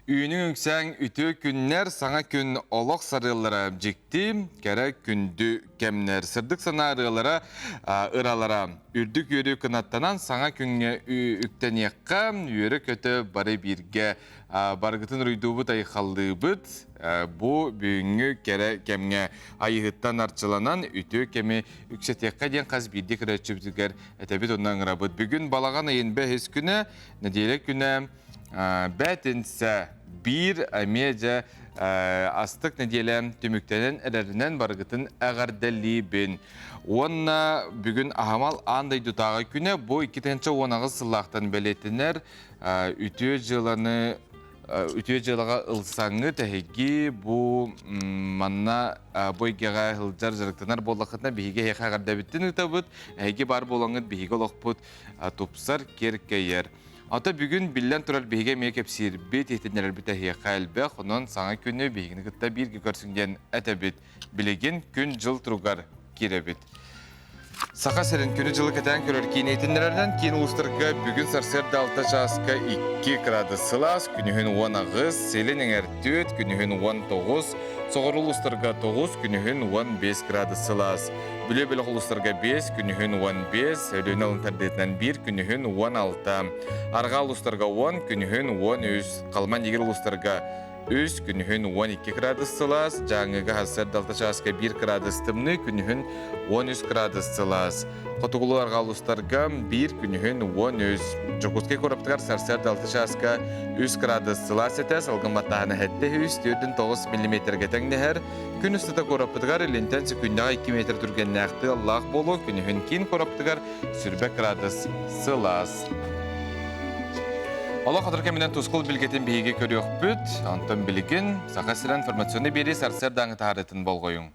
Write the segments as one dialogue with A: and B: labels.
A: Үүнүҥ үксээҥ үтүө күннэр, саҥа күн олох сарыаллара дьикти, кэрэ күндү кэмнэр, сырдык санаа ырыалара, ыралара. Үрдүк үөрүү кынаттанан саҥа күҥҥэ үктэниэххэ, үөрэ-көтө бары бииргэ барыгытын уруйдуубут, айхаллыыбыт. Бу бүгүҥҥү кэрэ кэмҥэ айыһыттан арчыланан үтүө кэми үксэтиэххэ диэн хас биирдии көрөөччүбүтүгэр этэбит уонна ыҥырабыт. Бүгүн балаҕан ыйын бэһис күнэ, нэдиэлэ күнэ Бээтинсэ биир эмиэ дьэ астык нэдиэлэ түмүктэнэн эрэринэн барыгытын эҕэрдэлиибин. Уонна бүгүн аһымал аан дойдутааҕы күнэ бу 2018 сыллаахтан бэлиэтэнэр үтүө дьыаланы үтүө дьыалаҕа ылсаҥҥыт эһиги бу манна бу эйгэҕэ сылдьар дьарыктанар буоллаххытына биһиги эһиэхэ эҕэрдэбиттин ыытабыт эһиги баар буолаҥҥыт биһиги олохпут тупсар киэркэйэр Ата бүгүн биллэн турар биһиги эмиэ кэпсиирбит, иһитиннэрэрбит эһиэхэ элбэх, онон саҥа күнү биһигини кытта бииргэ көрсүҥ диэн этэбит. Билигин күн-дьыл туругар киирэбит. Саха сирин күнү-дьылы кэтээн көрөр киин иһитиннэрэринэн киин улуустарга бүгүн сарсыарда 6 чааска 2 градус сылаас, күнүһүн 18, силин эҥэр 4, күнүһүн 19, соҕуруу улуустарга 9, күнүһүн 15 градус сылаас. Бүлүү бөлөх улуустарга 5, күнүһүн 15, Өлүөнэ алын тардыытынан 1, күнүһүн 16, Арҕаа улуустарга 10, күнүһүн 13, Халыман Игир улуустарга 3, күнүһүн 12 градус сылаас, Дьааҥыга сарсыарда 6 чааска 1 градус тымныы, күнүһүн 13 градус сылаас. Хотугулуу арҕаа улуустарга 1, күнүһүн 13, Дьокуускай куораттыгар сарсыарда 6 чааска 3 градус сылаас этэ, салгын баттааһына 7 3,9 миллиметргэ тэҥнэһэр. Күн устата куораппытыгар илинтэн сөкүүндэҕэ 2 метр түргэннээх тыаллаах буолуо, күнүһүн киин куораппытыгар сүрбэ градус сылаас. Олох хотор кэминэн тускул билгэтин биһиги көрүөхпүт. Онтон билигин Саха сирин информационнай биэрии сарсыардааҥы таһаарыытын болҕойуҥ.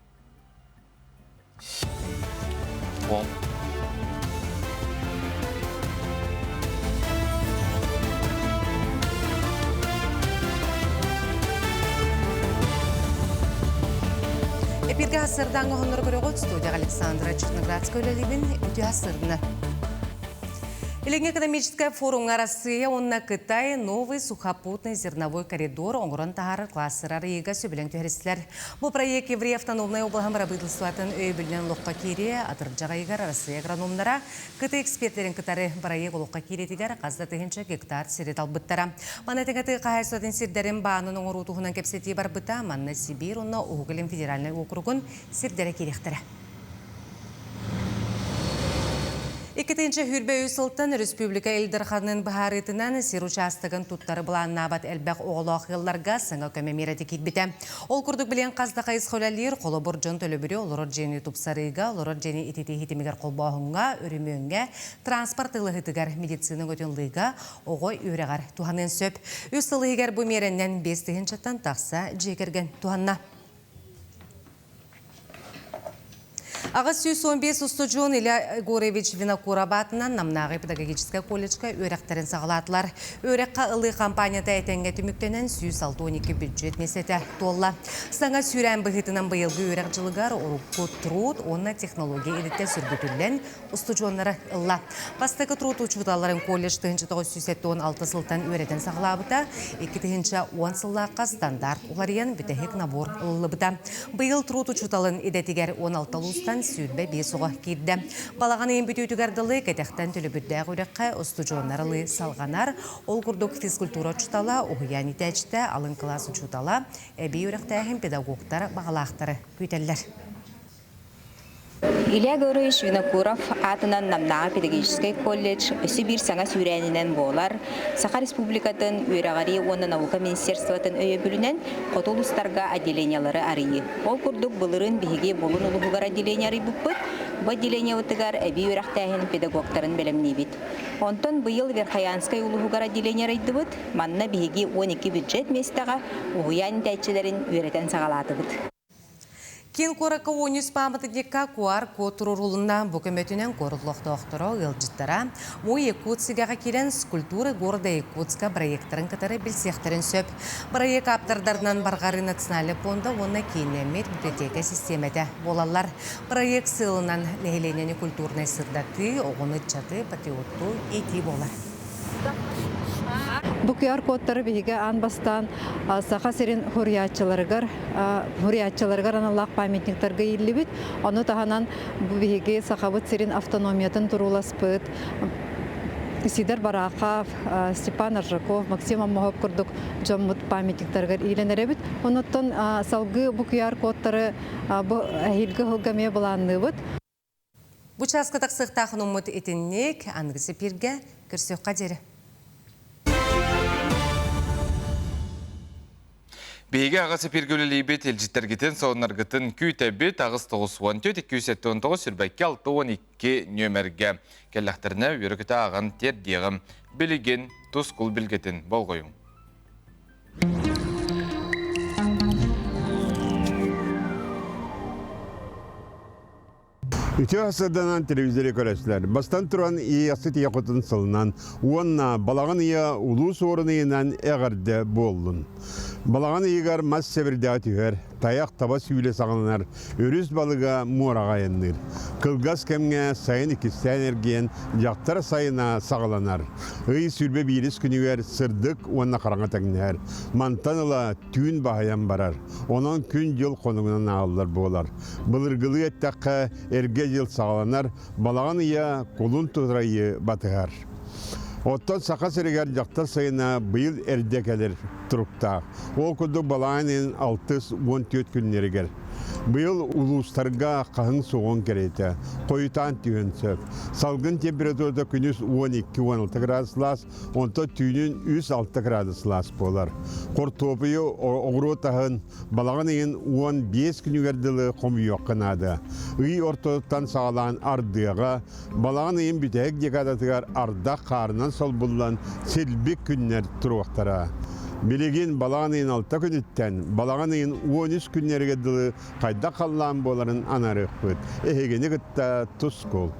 B: Эпиргэ сырдаҥ оһоннор көрөҕүт студия Александра Черноградская үлэлибин үтүө сырдына. Илиҥҥи экономическай форумҥа Арассыыйа уонна Кытай новый сухопутный зерновой коридор оҥорон таһаарар кластер арыйыыга сөбүлэҥ түһэристилэр. Бу проект Еврей автономнай облаһын бырабыыталыстыбатын өйөбүлүнэн олоххо киириэ, атырдьах ыйыгар Арассыыйа агрономнара Кытай экспертэрин кытары бырайыак олоххо киириитигэр хас да тыһыынча гектар сири талбыттара. Маны тэҥэ тыа хаһаайыстыбатын сирдэрин баанын оҥоруу туһунан кэпсэтии барбыта, манна Сибиир уонна Уһук Илин федеральнай уокуругун сирдэрэ киириэхтэрэ. 2023 сылтан республика Ил Дарханын быһаарыытынан сир учаастагын туттары былааннаабат элбэх оҕолоох ыалларга саҥа көмө миэрэтэ киирбитэ. Ол курдук билигин хас да хайысха үлэлиир, холобур дьон төлөбүрү олорор дьиэни тупсарыыга, олорор дьиэни ититии ситимигэр холбооһуҥҥа, өрөмүөҥҥэ, транспорт ылыһыытыгар, медицина өҥөтүн ылыыга, оҕо үөрэҕэр туһаныан сөп. Үс сыл иһигэр бу миэрэннэн 5 тыһыынчаттан тахса дьиэ кэргэн туһанна. 815 устудьуон Илья Егорович Винокуров аатынан Намнааҕы педагогическай колледжка үөрэхтэрин саҕалаатылар. Үөрэххэ ылыы хампаанньата этэҥҥэ түмүктэнэн 162 бүддьүөт миэстэтэ туолла. Саҥа сүүрээн быһыытынан быйылгы үөрэх дьылыгар урукку труд уонна технология идэтэ сөргүтүллэн устудьуоннары ылла. Бастакы труд учууталларын колледж 1976 сылтан үөрэтэн саҕалаабыта, 2010 сыллаахха стандарт уларыйан бүтэһик набор ылыллыбыта. Быйыл труд учууталын идэтигэр 16 улуустан 25 оҕо киирдэ. Балаҕан ыйын бүтүүтүгэр дылы кэтэхтэн төлөбүрдээх үрэххэ устудьуоннар ылыы салҕанар. Ол курдук физкультура учуутала, уһуйаан иитээччитэ, алын кылаас учуутала, эбии үөрэхтээһин педагогтар баҕалаахтары күүтэллэр.
C: Илья Гаврильевич Винокуров аатынан Намнааҕы педагогическай колледж өссө биир саҥа сүүрээнинэн буолар. Саха Республикатын үөрэҕирии уонна наука министерствотын өйөбүлүнэн хоту улуустарга отделениелары арыйыы. Ол курдук былырыын биһиги Булун улууһугар отделение арыйбыппыт. Бу отделениебытыгар эбии үөрэхтээһин педагогтарын бэлэмниибит. Онтон быйыл Верхоянскай улууһугар отделение арыйдыбыт. Манна биһиги 12 бюджет миэстэҕэ уһуйаан иитээччилэрин үөрэтэн саҕалаатыбыт.
B: Киин куоракка 13 пааматынньыкка QR-код туруорулунна. Бу көмөтүнэн куорат олохтоохторо, ыалдьыттара Мой Якутскига киирэн «Скульптуры города Якутска» бырайыактарын кытары билсиэхтэрин сөп. Бырайыак ааптардарынан Барҕарыы национальнай пуонда уонна кииннэммит библиотека систиэмэтэ буолаллар. Бырайыак сыалынан нэһилиэнньэни культурнай сырдатыы, оҕону ыччаты патриоттуу иитии буолар.
D: Бу QR-кодтары биһиги аан бастаан Саха сирин хуруйааччыларыгар хуруйааччыларыгар аналлаах памятниктарга ииллибит. Ону таһынан бу биһиги Сахабыт сирин автономиятын турууласпыт Сидор Барахов, Степан Аржаков, Максим Омоһоп курдук дьоммут памятниктарыгар иилэн эрэбит. Онуттан салгыы бу QR-кодтары бу эһиилги сылга эмиэ былаанныыбыт.
B: Бу чааска тахсыахтаах онуммут итинник аныгы сепиргэ көрсүөххэ диэри.
A: Биһиги аҕа сепиргэ үлэлиибит, илдьиттэргитин, сонуннаргытын күүтэбит. Аҕыс 94 279 сүрбэккэ 62 нүөмэргэ кэллэхтэринэ үөрэ-көтө ааҕан тиэрдиэҕим. Билигин тускул билгэтин болҕойуҥ.
E: Үтүө сырданан телевизоры көрөсүлэр. Бастан туран Иэхсит ийэ хотун сылынан уонна балаҕан ыйа улуу суорун ыйынан эҕэрдэ буоллун. Балаҕан ыйыгар мас сэбирдэҕэ түһэр, тайах таба сүүлэ саҕаланар, өрүс балыга муораҕа айанныыр. Кылгас кэмҥэ сайын иккистээн эргийэн дьахтар сайына саҕаланар. Ый 21 күнүгэр сырдык уонна хараҥа тэҥнэһэр. Мантан ыла түүн баһыйан барар. Онон күн-дьыл хонугунан ааҕыллар буолар. Былыргылыы эттэххэ, эргэ дьыл саҕаланар, балаҕан ыйа кулун тутар ыйы батыһар. Оттон Саха сиригэр дьахтар сайына быйыл эрдэ кэлэр туруктаах. Ол курдук балаҕан ыйын 6-14 күннэригэр. Быйыл улуустарга хаһыҥ суоҕун кэриэтэ, хойутаан түһүөн сөп. Салгын температурата күнүс 12-16 градус сылаас, онтон түүнүн 3-6 градус сылаас буолар. Хортуопуйу оҕуруот аһын балаҕан ыйын 15 күнүгэр дылы хомуйуохха наада. Ый ортотуттан саҕалаан ардыаҕа, балаҕан ыйын бүтэһик декадатыгар ардах хаарынан солбуллан силбик күннэр туруохтара. Билигин балаҕан ыйын 6 күнүттэн балаҕан ыйын 13 күннэригэр дылы хайдах халлаан буоларын анарыахпыт. Эһигини кытта тускул.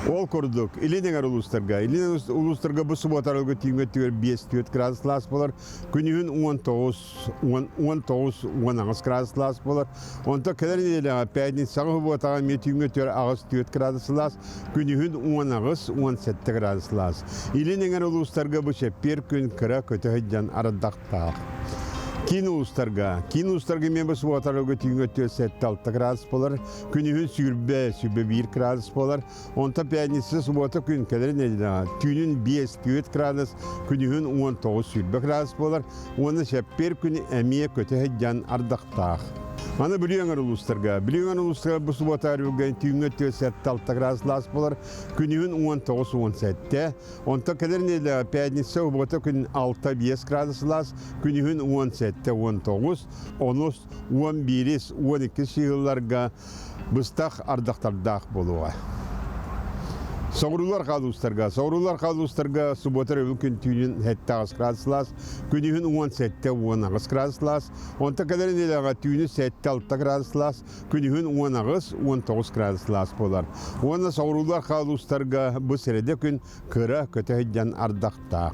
E: Ол курдук, илин эҥэр улуустарга, илин улуустарга бу субуотарылгы түүҥҥэ өттүгэр 5-4 градус сылаас буолар, күнүһүн 19 19 18 градус сылаас буолар. Онтон кэлэр нэдиэлэҕэ пятницаҕа субуотаҕа эмиэ түүҥҥэ өттүгэр 8-4 градус сылаас, күнүһүн 18 17 градус сылаас. Илин эҥэр улуустарга бу чэппиэр күн кыра көтө сылдьан ардахтаах. Киин улуустарга, киин улуустарга эмиэ бу субуотарылгы түүҥҥэ өттүгэр 7-6 градус буолар, күнүһүн сүүрбэ, 21 градус буолар. Онтон пятница, субуота күн кэлэр нэдиэлэҕэ түүнүн 5-4 градус, күнүһүн 19-20 градус буолар уонна чэппиэр күн эмиэ көтө сылдьан ардахтаах. Аны Бүлүү өҥөр улуустарга. Бүлүү өҥөр улуустарга бу субуота өрүлгэн түүҥҥэ 4-6 градус лаас буолар, күнүһүн 19-17. Онтон кэлэр нэдиэлэҕэ пятница, субуота күн 6-5 градус лаас, күнүһүн 17-19, онус 11-12 сыһылларга быстах ардахтардаах буолуоҕа. Соҕуруулар хаалуустарга, соҕуруулар хаалуустарга субуота өрөбүл күн түүнүн 7 градус сылаас, күнүһүн 17-18 градус сылаас, онто кэлэр нэдиэлэҕэ түүнү 7-6 градус сылаас, күнүһүн 18-19 градус сылаас буолар. Уонна соҕуруулар хаалуустарга бу сэрэдэ күн кыра көтө сылдьан ардахтаах.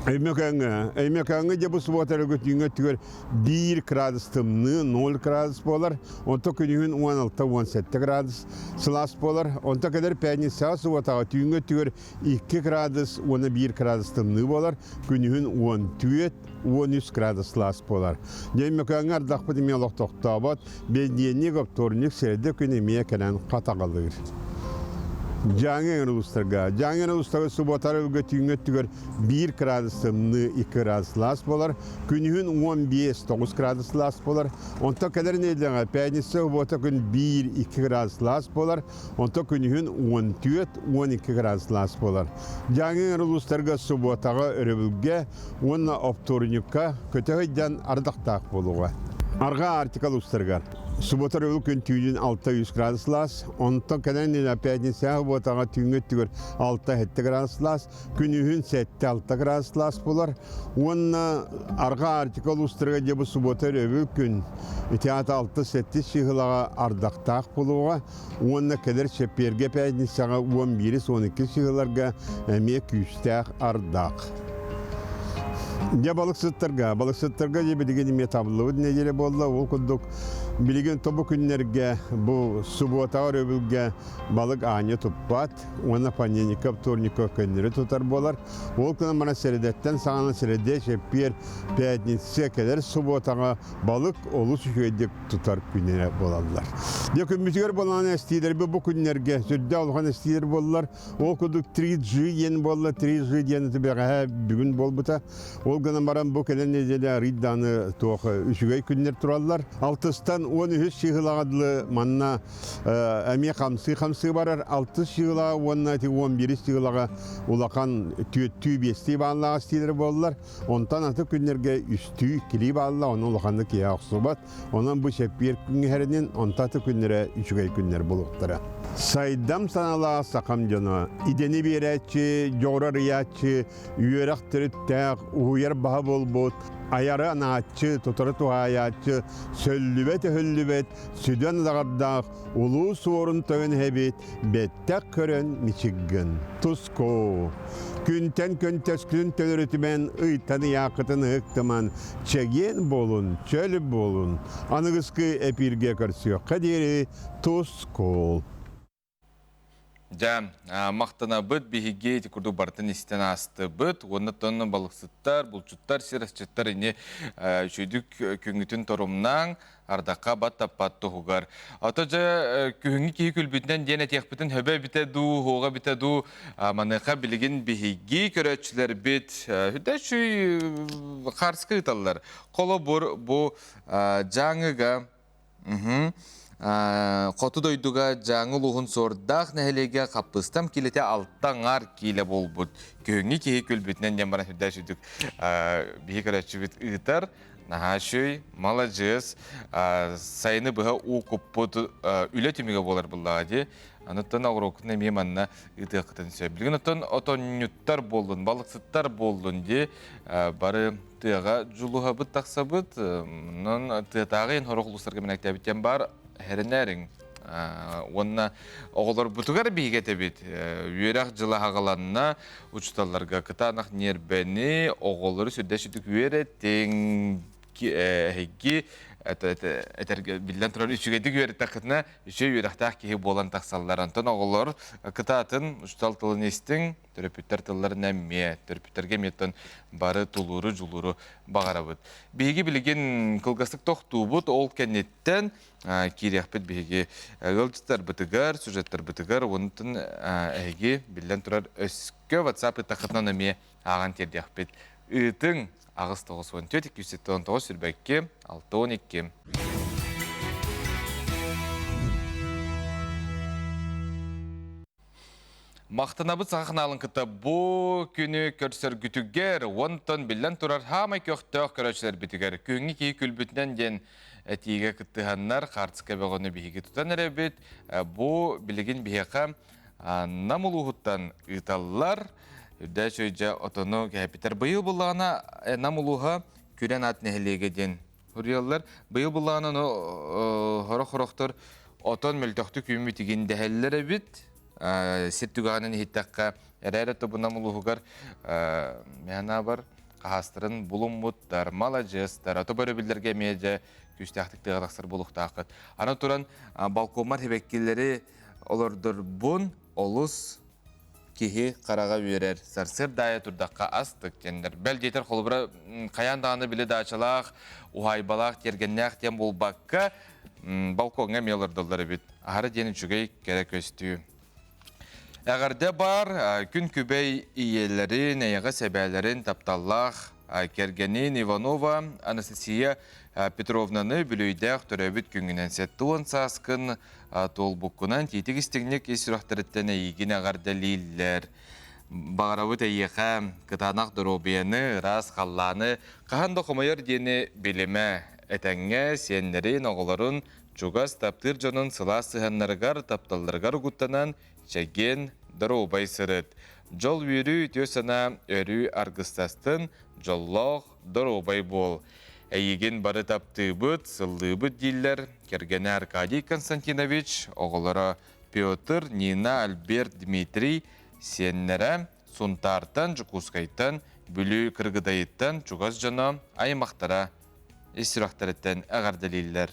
E: Өймөкөөҥҥө, Өймөкөөҥҥө дьэ бу субуота өрөбүл түүҥҥэ өттүгэр 1 градус тымныы, 0 градус буолар, онто күнүһүн 16-17 градус сылаас буолар, онто кэлэр пятницаҕа субуотаҕа түүҥҥү өттүгэр 2 градус уонна 1 градус тымныы буолар, күнүһүн 14-13 градус сылаас буолар. Дьэ Өймөкөөҥҥө ардахпыт эмиэ олох тохтообот, бэнидиэнньик, оптуорунньук, сэрэдэ күн эмиэ кэлэн хатаҕалыыр. Дьааҥы эҥэр улуустарга. Дьааҥы эҥэр улуустарга субуотара өлгө түүҥҥү өттүгэр 1 градус тымныы, 2 градус сылаас буолар. Күнүһүн 15-9 градус сылаас буолар. Онтон кэлэр нэдиэлэҕэ пятница субуота күн 1-2 градус сылаас буолар. Онтон күнүһүн 14-12 градус сылаас буолар. Дьааҥы эҥэр улуустарга субуотаҕа өрөбүлгэ уонна оптуорунньукка көтө сылдьан ардахтаах буолуоҕа. Арҕаа Арктика улуустарыгар субуота өрөбүл күн түүнүн 6-3 градус сылаас, онтон кэлэн пятницаҕа субуотаҕа түүҥҥү өттүгэр 6-7 градус сылаас, күнүһүн 7-6 градус сылаас буолар уонна Арҕаа Арктика улуустарыгар дьэ бу субуота өрөбүл күн ити аата 6-7 чыһылаҕа ардахтаах буолуоҕа уонна кэлэр чэппиэргэ пятницаҕа 11-12 чыһыларга эмиэ күүстээх ардах. Дьэ балыксыттарга, балыксыттарга дьэ билигин эмиэ табыллыбыт нэдиэлэ буолла. Ол курдук билигин тобу күннэргэ бу субуотаҕа өрөбүлгэ балык аанньа туппат уонна понедельникка, вторникка көннөрү тутар буолар. Ол гынан баран сэрэдэттэн саҕана сэрэдэ, чэппиэр, пятница кэлэр субуотаҕа балык олус үчүгэйдик тутар күннэрэ буолаллар. Дьэ күммүтүгэр буолан эстиилэрбит бу күннэргэ сүрдээх улахан эстиилэр буоллар. Ол курдук 3G диэн буолла, 3G диэн бэҕэһээ бүгүн буолбута. Ол гынан баран бу кэлэн нэдиэлэ арыый даҕаны туох үчүгэй күннэр тураллар. Алтыстан 13 чыһылаҕа дылы манна эмиэ хамсыы-хамсыы барар. Алтыс чыһылаҕа уонна ити 11 чыһылаҕа улахан түөттүү биэстии бааллаах эстиилэр буоллар. Онтон аты күннэргэ үстүү иккилии баалла, ону улаханнык киһи охсубат. Онон бу чэппиэр күҥҥэһэринин онтаты күннэрэ үчүгэй күннэр буолуохтара. Сайдам саналаах сахам дьоно, идэни биэрээччи, дьоҕуру арыйааччы, үөрэх төрүттээх, уһуйар баһа буолбут, айары анааччы, тутары туһаайааччы, сөллүбэт-өһүллүбэт, сүдэн адаҕардаах улуу суорун тойон эһэбит бэттэх көрөн мичиггин. Туску! Күнтэн көнтөскүн төлөрүтүмэн, ыйтан ыйаакытын ыһыктыман, чэгиэн буолун, чөл буолун. Аныгыскы эпииргэ көрсүөххэ диэри тускул!
A: Дьэ, махтанабыт биһиги ити курдук барытын истэн аастыбыт. Уонна тонна балыксыттар, булчуттар, сир асчыттар ини үчүгдүк күҥҥүтүн торумнааҥ, ардахха бат-таппат туһугар. Ото дьэ күһүҥҥү киһи күлбүтүнэн диэн этиэхпитин хөбө эбитэ дуу, хуоҕа эбитэ дуу, маныаха билигин биһиги көрөөччүлэрбит үчүй харска ыыталлар. Холобур, бу Дьааҥыга Хоту дойдуга Дьааҥы улууһун Суордаах нэһилиэгэ хаппыстам киилэтэ алта аҥаар киилэ буолбут. Күһүҥҥү киһи күлбүтүнэн диэн баран сүрдээх сүрдүк биһи көрөөччүбүт ыытар. Наһаа үчүгэй, маладьыас. Сайыны быһа уу куппут үлэ түмүгэ буолар буллаҕа дии. Аныттан оҕуруоккутун эмиэ манна ыытыаххытын сөп. Билигин оттон отонньуттар буоллун, балыксыттар буоллун дии бары тыаҕа дьулуһабыт тахсабыт. Онон тыатааҕы ин хорох улуустарга мэнэктээбит диэн баар хэрэнээриҥ. Уонна оҕолорбутугар биһиги этэбит. Үөрэх дьыла аҕаланна, учууталларга кытаанах ньиэрбэни, оҕолору сүрдэ сүтүк үөрэтиҥ, эһиги этэргэ биллэн турар үчүгэйдик үөрэттэххитинэ үчүгэй үөрэхтээх киһи буолан тахсаллар. Онтон оҕолор кытаатын учуутал тылын истиҥ, төрөппүттэр тылларын эмиэ, төрөппүттэргэ эмиэ бары тулууру, дьулууру баҕарабыт. Биһиги билигин кылгастык тохтуубут, ол кэнниттэн киириэхпит биһиги ыалдьыттарбытыгар, сюжеттарбытыгар, онтон эһиги биллэн турар өскө WhatsApp ыттаххытынан эмиэ ааҕан тиэрдиэхпит. Ыытыҥ 8 94 279 22 612. Махтанабыт саха ханаалын кытта бу күнү көрсөргүтүгэр, онтон биллэн турар хаамай көхтөөх көрөөччүлэрбитигэр күһүҥҥү киһи күлбүтүнэн диэн этиигэ кыттыһаннар хаартыска бөҕөнү биһиги тутан эрэбит. Бу билигин биһиэхэ Нам улууһуттан ыыталлар. Үрдээ чөйдьэ отону кэһэппиттэр. Быйыл буллаҕына Нам улууһа Күрэн ат нэһилиэгэ диэн суруйаллар. Быйыл буллаҕына ону хорох-хорохтор отон мөлтөхтүк үүммүтүгүн дэһэллэр эбит. Сир түгэҕинэн иһиттэххэ, эрээри тобунам улууһугар мэханаабар хаһаастарын булуммуттар, маладьыастар, ото бөрөбүллэргэ эмиэ дьэ күүстээхтик тыаҕа тахсар буолуохтааххыт. Аны туран балкоммар сибэккилэри олордорбун олус киһи хараҕа үөрэр. Сарсыарда аайы турдахха астык диэннэр. Бэл диэтэр холобура хайаан даҕаны били даачалаах, уһаайбалаах, тиэргэннээх диэн буолбакка, балкоҥҥа эмиэ олордоллор эбит. Аһара диэн үчүгэй кэрэ көстүү. Эҕэрдэ баар күн күбэй ийэлэрин, эйэҕэс эбээлэрин тапталлаах кэргэнин Иванова Анастасия Петровнаны бүлүйдээх төрөөбүт күҥҥүнэн 70 сааскын туолбуккунан тиитик истиҥник ис сүрэхтэриттэн эйиигин эҕэрдэлииллэр. Баҕарабыт эйиэхэ кытаанах доруобуйаны, ыраас халлааны, хаһан да хомойор диэни билимэ. Этэҥҥэ сиэннэрин, оҕолорун, чугас таптыыр дьонун сылаас сыһыаннарыгар, тапталларыгар угуттанан, чэгиэн, доруобай сырыт. Дьол үөрүү, үтүө санаа өрүү аргыстастын, дьоллоох, доруобай буол. Эйигин бары таптыыбыт, сыллыыбыт дииллэр кэргэнэ Аркадий Константинович, оҕолоро Петр, Нина, Альберт, Дмитрий, сиэннэрэ Сунтаартан, Дьокуускайтан Бүлүү Кыргыдайыттан чугас дьоно, аймахтара ис сүрэхтэриттэн эҕэрдэлииллэр.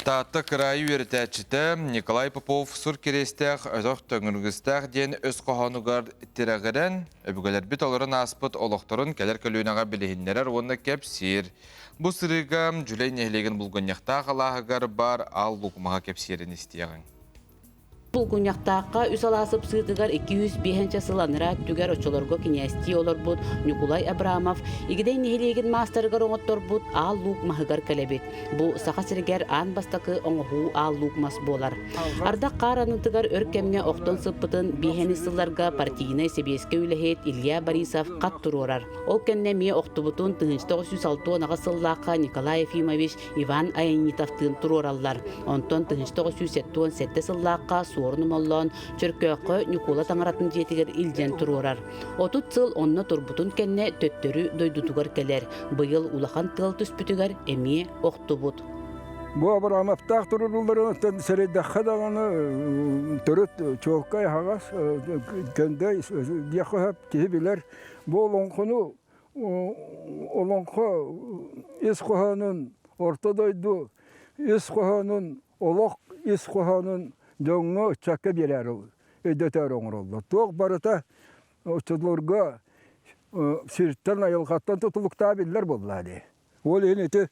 A: Таатта кыраайы үөрэтээччитэ Николай Попов сур кириэстээх өтөх төҥүргүстээх диэн өс хоһоонугар тирэҕирэн, өбүгэлэрбит олорон ааспыт олохторун кэлэр көлүөнэҕэ билиһиннэрэр уонна кэпсиир. Бу сырыыга Дьүлэй нэһилиэгин Булгунньахтаах алааһыгар баар Аал Лук маһа кэпсиэрин истиэҕиҥ.
F: Булгунньахтаахха үс алаас ыпсыытыгар 205 сыл анараа өттүгэр оччолорго кинээстии олорбут Ньукулай Абрамов Игидэй нэһилиэгин маастарыгар оҥотторбут Аал Луук маһыгар кэлэбит. Бу Саха сиригэр аан бастакы оҥоһуу Аал Луук мас буолар. Ардах хаар аннытыгар өр кэмҥэ охтон сыппытын биэһэни сылларга партийнай сэбиэскэй үлэһит Илья Борисов хат туруорар. Ол кэннэ эмиэ охтубутун 1968 сыллаахха Николай Ефимович Иван Аянитовтыын туруораллар. Онтон 1977 сыллаахха Суорун Омоллоон Чөркөөххө Ньукуола таҥаратын дьиэтигэр илдьэн туруорар. 30 сыл онно турбутун кэннэ төттөрү дойдутугар кэлэр. Быйыл улахан тыал түспүтүгэр эмиэ охтубут.
G: Бу Абрамовтаах туруорулларыттан сэрэйдэххэ даҕаны төрүт чуолкай аһаҕас көндөй диэххэ сөп киһи билэр. Бу олоҥхону Олоҥхо ис хоһоонун, орто дойду ис хоһоонун, олох ис хоһоонун дьоҥҥо, ыччакка биэрээри өйдөтөөрү оҥороллор. Туох барыта оччолорго сиртэн, айылҕаттан тутулуктаах биллэр буоллаа дии. Ол иһин ити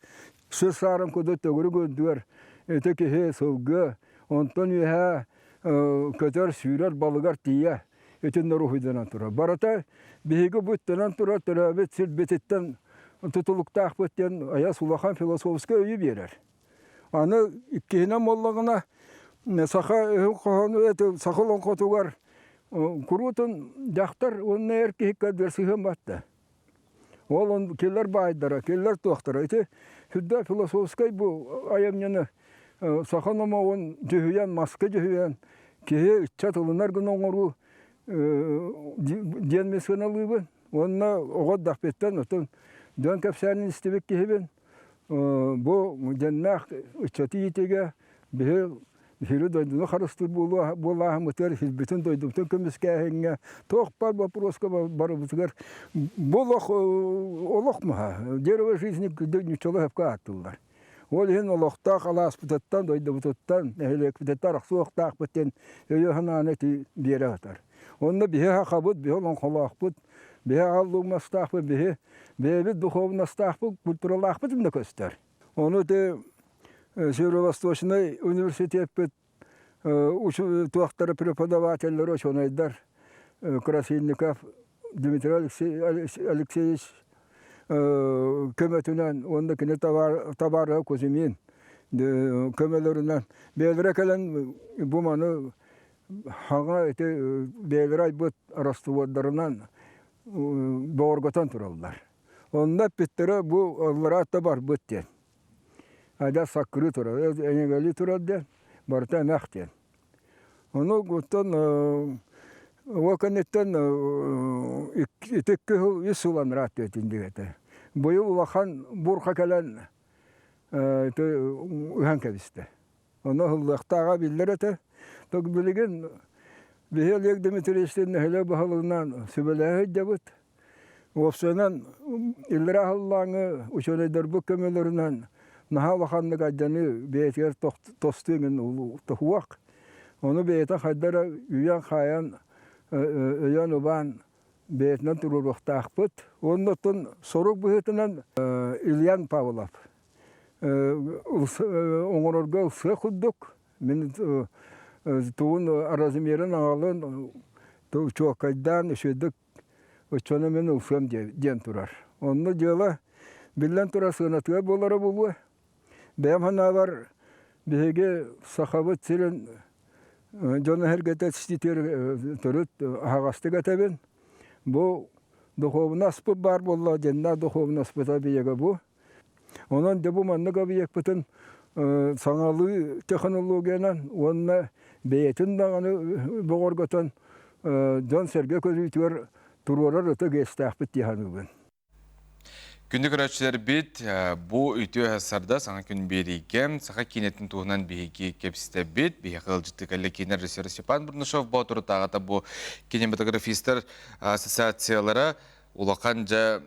G: сир саарын курдук төгүрүк үрдүгэр ити киһи сылгы, онтон үөһээ көтөр, сүүрэр балыгар тиийэ итиннэ уруһуйданан турар. Барыта биһиги бу үттэнэн турар төрөөбүт сирбититтэн тутулуктаахпыт диэн айас улахан философскай өйү биэрэр. Аны иккиһинэн буоллаҕына саха өһүн хоһоону саха олоҥхотугар куруутун дьахтар уонна эр киһи көрдүөр сыһыан батта. Ол он кинилэр баайдара, кинилэр туохтара. Ити сүрдээх философскай бу айымньыны саха номоҕун дьүһүйэн, маска дьүһүйэн киһи ыччат ылынар гына оҥоруу диэн мин сыаналыыбын. Уонна оҕо эрдэхпиттэн отон дьон кэпсээнин истибит киһибин. Бу дьэннээх ыччаты иитиигэ биһи Сири дойдуну харыстыыр буолааһыммытыгар, сирбитин дойдубутун көмүскээһиҥҥэ туох баар боппуруоска барыбытыгар бу олох олох маһа дерево жизни ньуччалыы сөпкө ааттыыллар. Ол иһин олохтоох алааспытыттан, дойдубутуттан, нэһилиэкпититтэн арахсыахтаахпыт диэн өйү-санааны ити биэрэ сытар. Онно биһи сахабыт, биһи олоҥхолоохпут, биһи аал луҥмастаахпыт, биһи бэйэбит духуобунастаахпыт, культуралаахпыт иннэ көстөр. Ону ити Северо-Восточнай университеппит туохтара преподавателлэр, учуонайдар Красильников Дмитрий Алексеевич көмөтүнэн уонна кини табаарыһа Кузьмин көмөлөрүнэн бэйэлэрэ кэлэн бу маны хаҥа ити бэйэлэрэ айбыт раствордарынан бөҕөргөтөн тураллар. Онно эппиттэрэ бу аллараатта барбыт диэн. Адьас саккырыы турар, эҥэгэлии турар диэн, барыта эмэх диэн. Ону оттон ол кэнниттэн ити икки сыл, үс сыл анараа өттүгэр диэтэ. Быйыл улахан бурха кэлэн ыһан кэбистэ. Ону ыһыллыахтааҕа биллэр этэ. Ток билигин биһи Олег Дмитриевичтин нэһилиэк баһылыгынан сүбэлэһэ сылдьабыт. Уопсайынан, иллэрээ сыллааҥы учуонайдарбыт көмөлөрүнэн наһаа улаханнык алдьаныы бэйэтигэр тостуу иҥин тоһуох. Ону бэйэтэ хайда эрэ үйэн-хаайан, өйөөн-убаан бэйэтинэн туруоруохтаахпыт. Уонна оттон сорук быһыытынан Ильян Павлов оҥорорго ылсыах курдук. Мин тугун размерын аҕалан чуолкайдаан үчүгэйдик Оччону мин ылсыам диэн турар. Онно дьыала биллэн турар сыанатыгар буолара буолуо. Бэйэм санаабар биһиги Сахабыт сирин дьоно-сэргэтэ ситиитигэр төрүт аһаҕастык этэбин. Бу духуобунаспыт баар буолла дьэннээх духуобунаспыта биһиэхэ бу. Онон дьэ бу маннык объекпытын саҥалыы технологиянан уонна бэйэтин даҕаны бөҕөргөтөн дьон-сэргэ көрүүтүгэр туруорар ытык иэстээхпит дии саныыбын.
A: Күндү көрөөччүлэрбит, бу үтүө сарда саҥа күн биэриигэ саха киинэтин туһунан биһиги кэпсэтэбит. Биһиэхэ ыалдьытты кэллэ киинэ режиссер Степан Бурнашов Боотурутааҕыта бу кинематографистар ассоциациялара улахан дьэ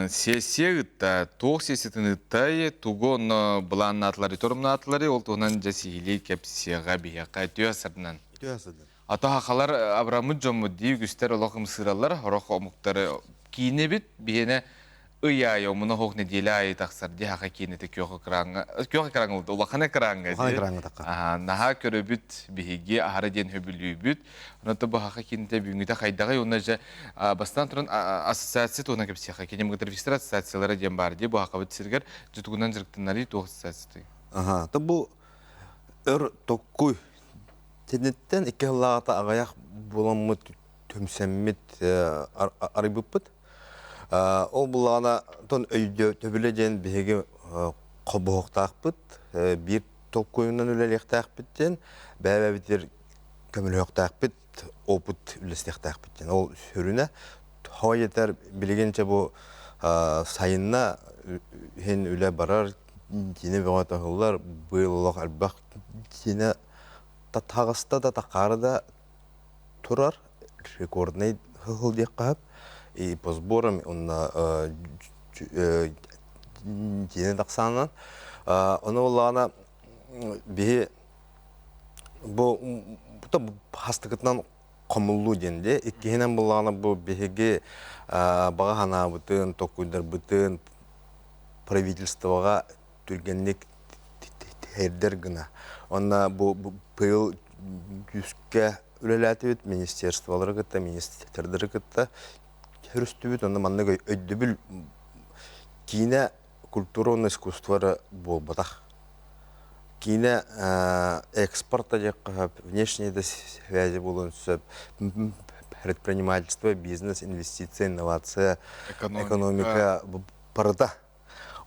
A: сессия ыытта. Туох сессиятын ыыттай, тугу онно былааннаатылары, торумнаатылары, ол туһунан дьэ сиһилии кэпсиэҕэ биһиэхэ үтүө сарданан.
H: Үтүө сардан.
A: Ата хахалар абыраммыт дьоммут дии үгүстэр олох ымсыыраллар, сорох омуктары киинэбит биһиэнэ ый аайы омуна суох нэдиэлэ аайы тахсар дии хаха киинэтэ күөх экраҥҥа күөх экраҥҥа улахан экраҥҥа
H: Улахан экраҥҥа тахха.
A: Аха, наһаа көрөбүт биһиги аһара диэн сөбүлүүбүт. Онон бу хаха киинэтэ бүгүҥҥүтэ хайдаҕый уонна дьэ бастаан туран ассоциация туһунан кэпсиэххэ. Кинематографистар ассоциациялара диэн баар дии бу хахабыт сиригэр дьутугунан дьарыктанарый туох ассоциация?
H: Аха, то бу өр токкуй Тинниттэн икки сыллааҕыта аҕыйах буоламмыт түмсэммит арыйбыппыт. Ол буллаҕына тон өйдөбүлэ диэн биһиги холбоһуохтаахпыт, биир толкуйунан үлэлиэхтээхпит диэн, бэйэ-бэйэбитигэр көмөлөһүөхтээхпит, опыт үллэстиэхтээхпит диэн. Ол сүрүнэ тоҕо диэтэр билигин чэ бу сайынна иһин үлэ барар, киинэ бөҕө таһыллар, быйыл олох элбэх киинэ таҕыста да тахаары да турар рекордный хыл диэххэ сөп и по сборам уонна дьиэни тахсаанан ону буоллаҕына биһи бу хастыкытынан хомуллуу диэн дии иккиһинэн буоллаҕына бу биһиги баҕа санаабытын толкуйдарбытын правительствоҕа түргэнник тиэрдэр гына. Онно бу быйыл күүскэ үлэлээтибит министерстволары кытта, министрдары кытта көрүстүбүт. Онно маннык өйдөбүл киинэ культура уонна искусство эрэ буолбатах. Киинэ экспорта диэххэ сөп, внешней да связи буолуон сөп, предпринимательство, бизнес, инвестиция, инновация, экономика барыта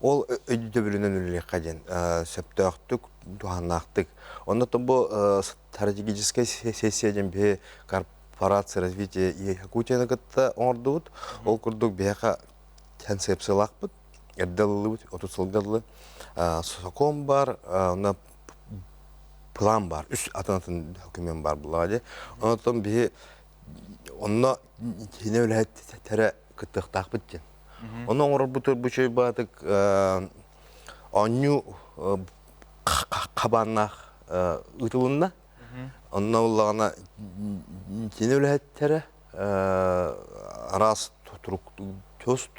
H: Ол өйдөбүлүнэн үлэлиэххэ диэн сөптөөхтүк, туһааннаахтык. Онно бу стратегическай сессия диэн биһи корпорация развития Якутияны кытта оҥордубут. Ол курдук биһиэхэ концепциялаахпыт, эрдэ ылыллыбыт, 30 сылга дылы. Сокуон бар, онно план бар, үс атын-атын документ бар буллаҕа дии. Онтон биһи онно киинэ үлэһиттэрэ кыттыахтаахпыт диэн. Ону оҥорорбут үчүгэй баатык оонньуу хабааннаах ыытылынна. Онно буоллаҕына кини үлэһиттэрэ араас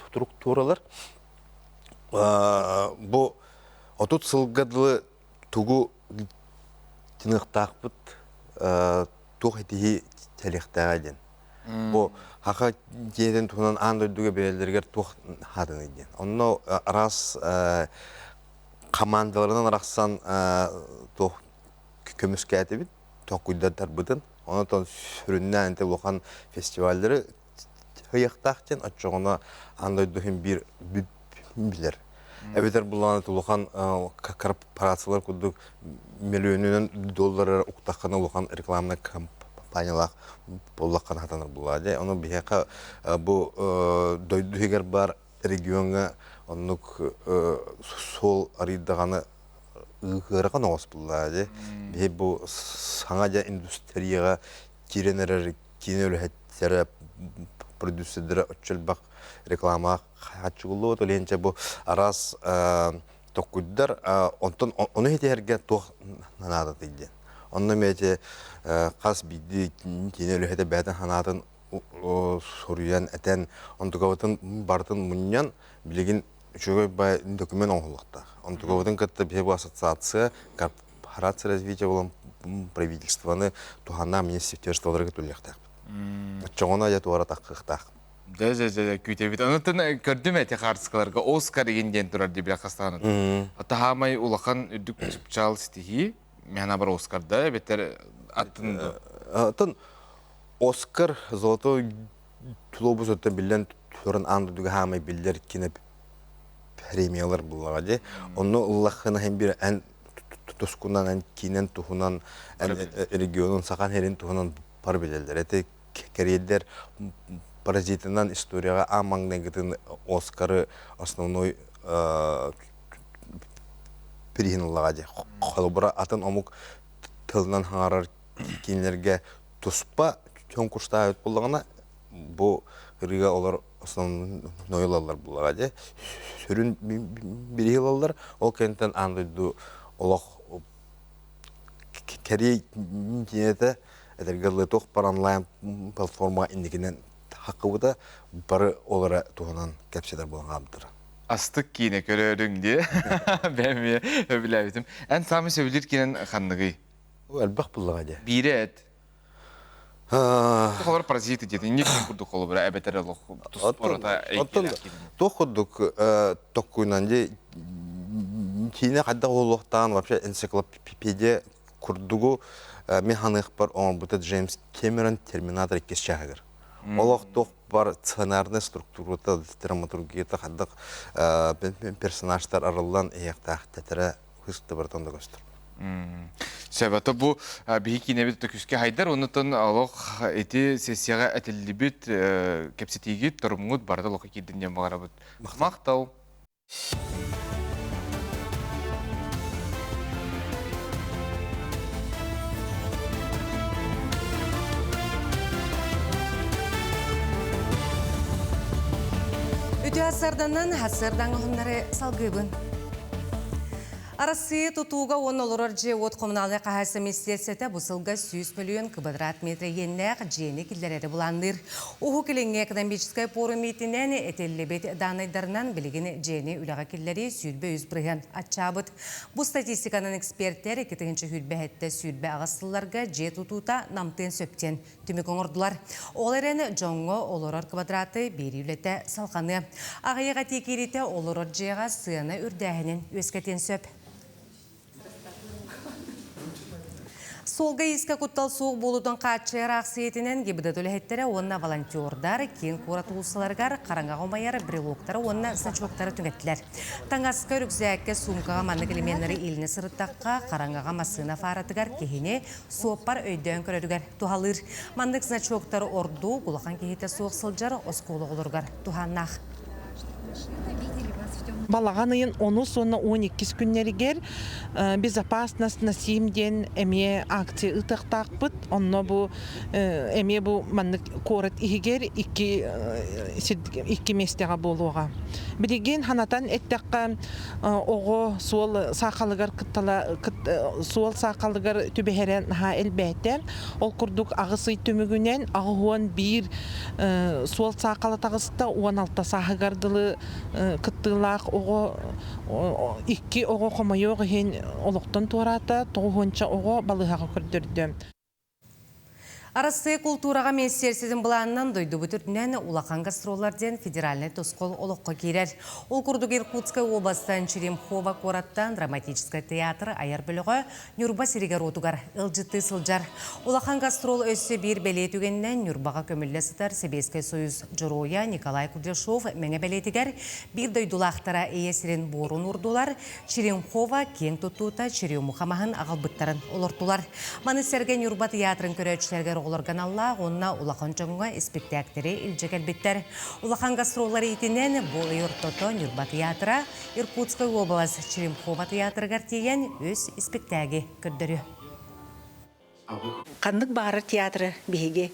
H: структуралар бу 30 сылга дылы тугу тыныахтаахпыт туох этиһии кэлиэхтээҕэ диэн. Бу хаха дьиэтин туһунан аан дойдуга бэйэлэригэр туох хаатыный диэн. Онно араас хамаандаларынан арахсан туох көмүскээтибит, толкуйдардарбытын. Онон сүрүннээн ити улахан фестиваллары ыйыахтаах диэн оччоҕуна аан дойду иһин биир билэр. Эбэтэр буллаҕына улахан корпорациялар курдук миллионунан доллары уктаххына улахан рекламнай кампаниялаах буоллаххына хатанар буоллаҕа дии. Ону биһиэхэ бу дойду иһигэр баар региоҥҥа оннук суол арыйдаҕына ыарахан оҕус буоллаҕа дии. Биһи бу саҥа дьэ индустрияҕа киирэн эрэр киинэ үлэһиттэрэ, продюсердара оччо элбэх рекламаҕа хаччыгыллыбат. Ол иһин бу араас токкуйдар онтон ону ситиһэргэ туох наадатый диэн. Онно эмиэ ити хас биирдии киинэ үлэһитэ бэйэтин санаатын суруйан, этэн, онтукабытын барытын мунньан, билигин үчүгэй бай документ оҥоһуллуохтаах. Онтукабытын кытта биһи бу ассоциация, корпорация развития буолан правительствоны туһаннаах министерстволарга түллэхтээхпит. Оччоҕуна дьэ туора таххыахтаах.
A: Дьэ, дьэ, дьэ, күүтэбит. Онутун көрдүм эти хаартыскаларга Оскар игин диэн турар дии билэ хастаҕына. Таһаамай улахан үрдүк чыпчаал ситиһии. Мен бар Оскарда эбэтэр аттын да.
H: Атын Оскар Золотой глобус өттө биллэн туран аан дойдуга хаамай биллэр кине премиялар буллаҕа дии. Онно ыллаххына һин бир эн тускунан, эн киинэн туһунан, эн регионун, сахан сирин туһунан бар билэллэр. Эти кэриэйдэр. Паразитынан историяҕа аан маҥнайгытын Оскары основной приһин ыллаҕа дии. Холобура, атын омук тылынан хаҥарар кинилэргэ туспа конкурстаабыт буоллаҕына, бу ырыа олор основной ылаллар буоллаҕа дии. Сүрүн бириһи ылаллар, ол кэнниттэн аан дойду олох кэрий киинэтэ этэргэ дылы туох бар онлайн платформа инникинэн хаккыбыта бары ол эрэ туһунан кэпсэтэр буолан хаалбыттара.
A: Астык киинэ көрөрүҥ дии. Бэйэм эмиэ сөбүлээбитим. Эн саамай сөбүлүүр киинэн ханныгый?
H: Элбэх буллаҕа дии.
A: Биирэ эт. Холобур паразиты диэтин инник курдук холобура эбэтэр олох туспората
H: Оттон туох курдук токкуйунан дии киинэ хайдах буолуохтааҕын вообще энциклопедия курдугу мин ханыахпар оҥорбута Джеймс Кэмерон Терминатор иккис чааһыгар. Олох туох бар сценарная структурата, драматургията хайдах персонажтар арыллан иһиэхтээх тэтэрэ хысты барытын да көстөр.
A: Сөбөтө бу биһи киинэбит төкүскэ хайдар, оннуттан олох ити сессияҕа этиллибит кэпсэтиигит, торумҥут барыта олоххо киирдин диэн баҕарабыт. Махтал.
B: Үтүө сарданан, сардаҥ оһуннары салгыыбын. Арассыыйа тутууга уонна олорор дьиэ-уот коммуналнай хаһаайыстыба министиэристибэтэ бу сылга 100 мөлүйүөн квадрат метр иэннээх дьиэни киллэрэри былаанныыр. Уһук Илиҥҥи экономическай пуорум иитинэн этиллибит дааннайдарынан билигин дьиэни үлэҕэ киллэрии 23% аччаабыт. Бу статистиканан экспертэр 2027 сылларга дьиэ тутуута намтыан сөп диэн түмүк оҥордулар. Ол эрэн дьоҥҥо олорор квадраты биэрии үлэтэ салҕаныа. Аҕыйах этии киириитэ олорор дьиэҕэ сыана үрдээһинин үөскэтиэн сөп. Суолга-иискэ куттал суох буолуутун хааччыйар аахсыйатынан ГИБДД үлэһиттэрэ уонна волонтердар киин куорат уулуссаларыгар хараҥаҕа умайар брелоктары уонна значоктары түҥэттилэр. Таҥаска, үрүксээккэ, суумкаҕа маннык элеменнары илинэ сырыттахха, хараҥаҕа массыына фаратыгар киһини суоппар өйдөөн көрөрүгэр туһалыыр. Маннык значоктар ордук улахан киһитэ суох сылдьар оскуола оҕолоругар туһааннаах.
I: Балаҕан ыйын онус уонна уон иккис күннэригэр «Безопасность на Сим» диэн эмиэ акция ыытыахтаахпыт. Онно бу эмиэ бу маннык куорат иһигэр икки икки миэстэҕэ буолуоҕа. Билигин ханатан эттэххэ, оҕо суол саахалыгар кыттала суол саахалыгар түбэһэрэ наһаа элбээтэ. Ол курдук аҕыс ый түмүгүнэн 81 суол саахала таҕыста, 16 сааһыгар дылы кыттыылаах оҕо икки оҕо хомойуох иһин олохтон туораата, тоҕуһуонча оҕо балыыһаҕа көрдөрдө.
B: Арассыыйа култуураҕа министиэристибэтин былаанынан дойдубут үрдүнэн улахан гастроллар диэн федеральнай тосхол олоххо киирэр. Ол курдук Иркутскай уобаластан Черемхово куораттан драматическай театр айар бөлөҕө Ньурба сиригэр-уотугар ыалдьыттыы сылдьар. Улахан гастрол өссө биир бэлиэ түгэнинэн Ньурбаҕа көмүллэ сытар Сэбиэскэй Союз Дьоруойа Николай Кудряшов мэҥэ бэлиэтигэр биир дойдулаахтара ийэ сирин буорун уурдулар, Черемхово киэҥ туттуута Черемуха маһын аҕалбыттарын олортулар. Маны сэргэ Ньурба тыйаатырын көрөөччүлэригэр оҕолорго аналлаах уонна улахан дьоҥҥо испиктээктэри илдьэ кэлбиттэр. Улахан гастроллар иитинэн бу ый ортото Ньурба тыйаатыра Иркутскай уобалас Черемхово тыйаатырыгар тиийэн үс испиктээги көрдөрүө.
J: Ханнык баҕарар театры биһиги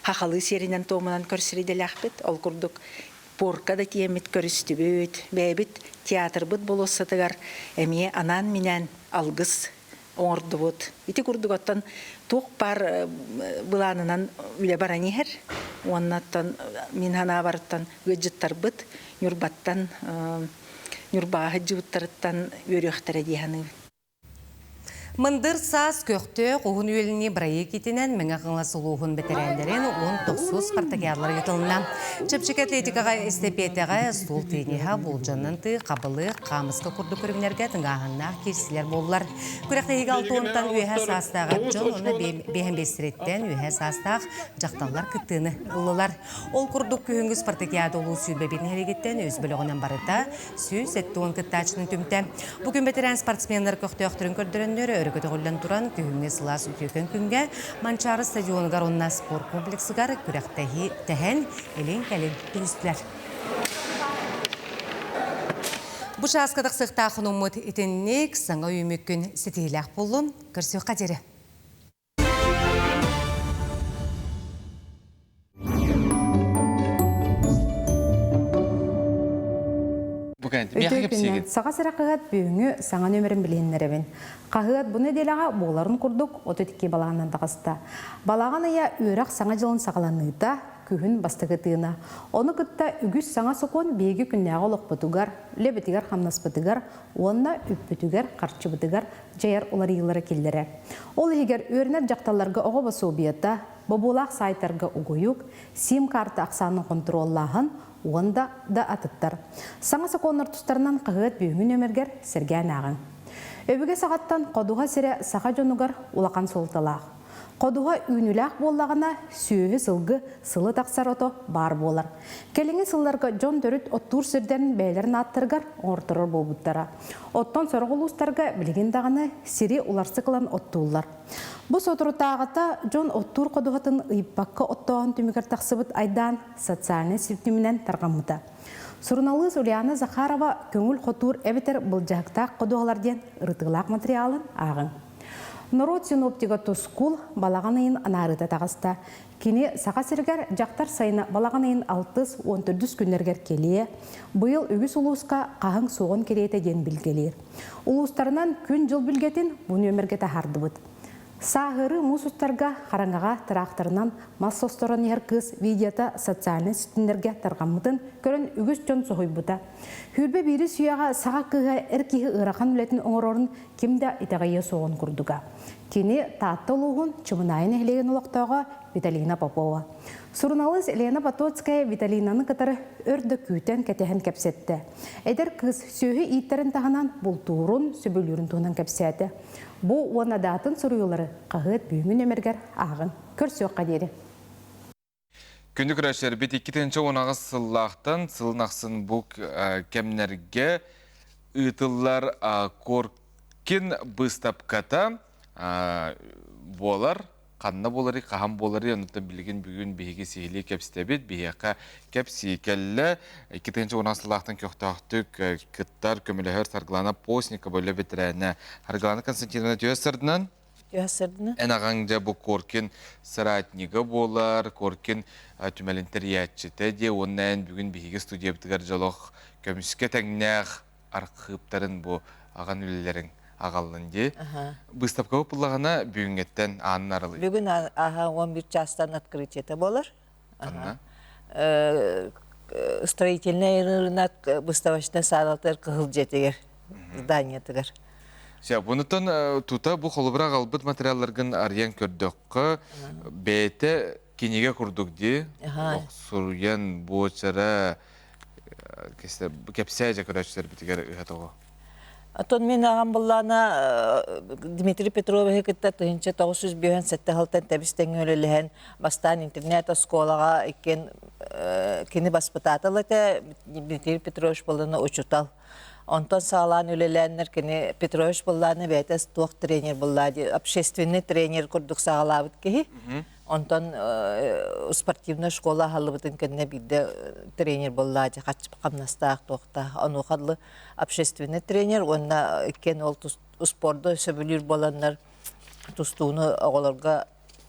J: хахалыы сиэринэн туомунан көрсөр идэлээхпит. Ол курдук порка да тиэммит көрүстүбүт. Бэйэбит театрбыт болуоссатыгар эмиэ анаан-минээн алгыс оҥордубут. Ити курдук оттон туох баар былаанынан үлэ баран иһэр. Уонна оттон мин санаабарыттан ыалдьыттарбыт Ньурбаттан Ньурбаҕа сылдьыбыттарыттан үөрүөхтэрэ дии саныыбын.
B: Мындыр саас көхтөөх уһун үөлүнүү бырайыак итинэн Мэҥэ Хаҥалас улууһун бэтэрээннэрин уон тохсус спартакиадалара ыытылынна. Чэпчэки атлетикаҕа эстэпиэтэҕэ суол тенниһа, болдьонон тыы, хабылык, хаамыска курдук көрүҥнэргэ тыҥааһыннаах киирсиилэр буоллулар. Күрэхтэһиигэ алтыонтан үөһэ саастаах эр дьон уонна биэһэн биэстэриттэн үөһэ саастаах дьахталлар кыттыыны ыллылар. Ол курдук күһүҥҥү спартакиада улуус сүүрбэ нэһилиэгиттэн үс бөлөҕүнэн барыта 170 кыттааччыны түмтэ. Бу күн бэтэрээн спортсменнар көхтөөхтөрүн көрдөрөннөр, өрө көтөҕүллэн туран, күһүҥҥү сылаас үтүөкэн күҥҥэ Манчаары стадионугар уонна спорт комплексыгар күрэхтэһии тэһэн, илин-кэлин түһүстүлэр. Бу чааска тахсыахтаах хонуммут итинник саҥа үүмүккүн ситиһиилээх буоллун. Көрсүөххэ диэри.
D: Үтүө күнүнэн Саха сирэ хаһыат бүгүҥҥү саҥа нүөмэрин билиһиннэрэбин. Хаһыат бу нэдиэлэҕэ буоларын курдук 32 балаҕанынан таҕыста. Балаҕан ыйа үөрэх саҥа дьылын саҕаланыыта, күһүн бастакы тыына. Ону кытта үгүс саҥа сокуон биһиги күннээҕи олохпутугар, үлэбитигэр-хамнаспытыгар уонна үппүтүгэр-харчыбытыгар дьайар уларыйыылары киллэрэр. Ол иһигэр үөрэнэр дьахталларга оҕо босуобуйата, бобуулаах саайтарга угуйук, сим-карта ахсаанын хонтуруоллааһын уонна да атыттар. Саҥа сокуоннар тустарынан хаһыат бүгүҥҥү нүөмэргэр сэргээн ааҕыҥ. Өбүгэ саҕаттан ходуһа сирэ саха дьонугар улахан суолталаах. Ходуһа үүнүүлээх буоллаҕына, сүөһү-сылгы сылы тахсар ото баар буолар. Кэлиҥҥи сылларга дьон төрүт оттуур сирдэрин бэйэлэрин ааттарыгар оҥорторор буолбуттара. Оттон сорох улуустарга билигин даҕаны сири уларсык ылан оттууллар. Бу соторутааҕыта дьон оттуур ходуһатын ыйыппакка оттооһун түмүгэр тахсыбыт айдаан социальнай ситиминэн тарҕаммыта. Суруналыыс Ульяна Захарова көҥүл хотуур эбэтэр былдьаһыктаах ходуһалар диэн ырытыылаах матырыйаалын ааҕыҥ. Норуот синоптига Тускул балаҕан ыйын анаарыыта таҕыста. Кини Саха сиригэр дьахтар сайына балаҕан ыйын алтыс, уон төрдүс күннэригэр кэлиэ, быйыл үгүс улууска хаһыҥ суоҕун кэриэтэ диэн билгэлиир. Улуустарынан күн-дьыл билгэтин бу нүөмэргэ таһаардыбыт. Сааһырыы муус устарга хараҥаҕа тыраахтарынан мас состорон иһэр кыыс видеота социальнай ситимнэргэ тарҕаммытын көрөн үгүс дьон соһуйбута. Сүүрбэ биирис үйэҕэ саха кыыһа эр киһи ыарахан үлэтин оҥорорун ким да итэҕэйиэ суоҕун курдуга. Кини Таатта улууһун Чымынаайы нэһилиэгин олохтооҕо Виталина Попова. Суруналыыс Елена Потоцкая Виталинаны кытары өр да күүтэн кэтэһэн кэпсэттэ. Эдэр кыыс сүөһү ииттэрин таһынан бултуурун, сөбүлүүрүн туһунан кэпсээтэ. Бу уонна даатын суруйуулары хаһыат бүгүҥҥү нүөмэргэр ааҕыҥ. Көрсүөххэ диэри.
A: Күндү көрөөччүлэрбит 2018 сыллаахтан сылын ахсын бу кэмнэргэ ыытыллар Коркин быыстапката буолар. Ханна буоларый, хаһан буоларый, оннуттан билигин бүгүн биһиги сиһилии кэпсэтэбит. Биһиэхэ кэпсии кэллэ. 2018 сыллаахтан көхтөөхтүк кыттар, көмөлөһөр Саргылана Постникова үлэ бэтэрээнэ Саргылана Константиновна төһө сырдынан?
K: Төһө
A: Эн аҕаҥ дьэ бу Коркин соратнига буолар, Коркин түмэлин тэрийээччитэ диэ уонна эн бүгүн биһиги студиябытыгар дьолох көмүскэ тэҥнээх архыыптарын бу аҕан үлэлэриҥ аҕаллын дии. Быыстапкабыт буллаҕына бүгүҥҥэттэн аанын арылый.
K: Бүгүн аха 11 чаастан открытиета болар.
A: Ханна?
K: Строительный рынок выставочный саалатыгар кыһыл дьиэтигэр, зданиетыгар.
A: Все, бунутан тута бу холобура аҕалбыт материалларгын арыйан көрдөххө, бэйэтэ кинигэ курдук дии, суруйан, буочара, кэпсээ дьэ көрөөччүлэрбитигэр ыһа тоҕо.
K: Оттон мин аҕам буллаана Дмитрий Петровиһы кытта 1957 сылтан тэбис-тэҥҥэ үлэлэһэн, бастаан интернет-оскуолаҕа иккиэн кини баспытаатал этэ, Дмитрий Петрович буоллаана учутал. Онтон саҕалаан үлэлээннэр кини Петрович буоллаана бэйэтэ туох тренер буоллаа дии, общественный тренер курдук саҕалаабыт киһи. Онтон спортивная школа аһыллыбытын кэннэ биирдэ тренер буоллаа дии, хамнастаах туохтаах. Онуоха дылы общественный тренер уонна иккиэн ол спорду сөбүлүүр буоланнар тустууну оҕолорго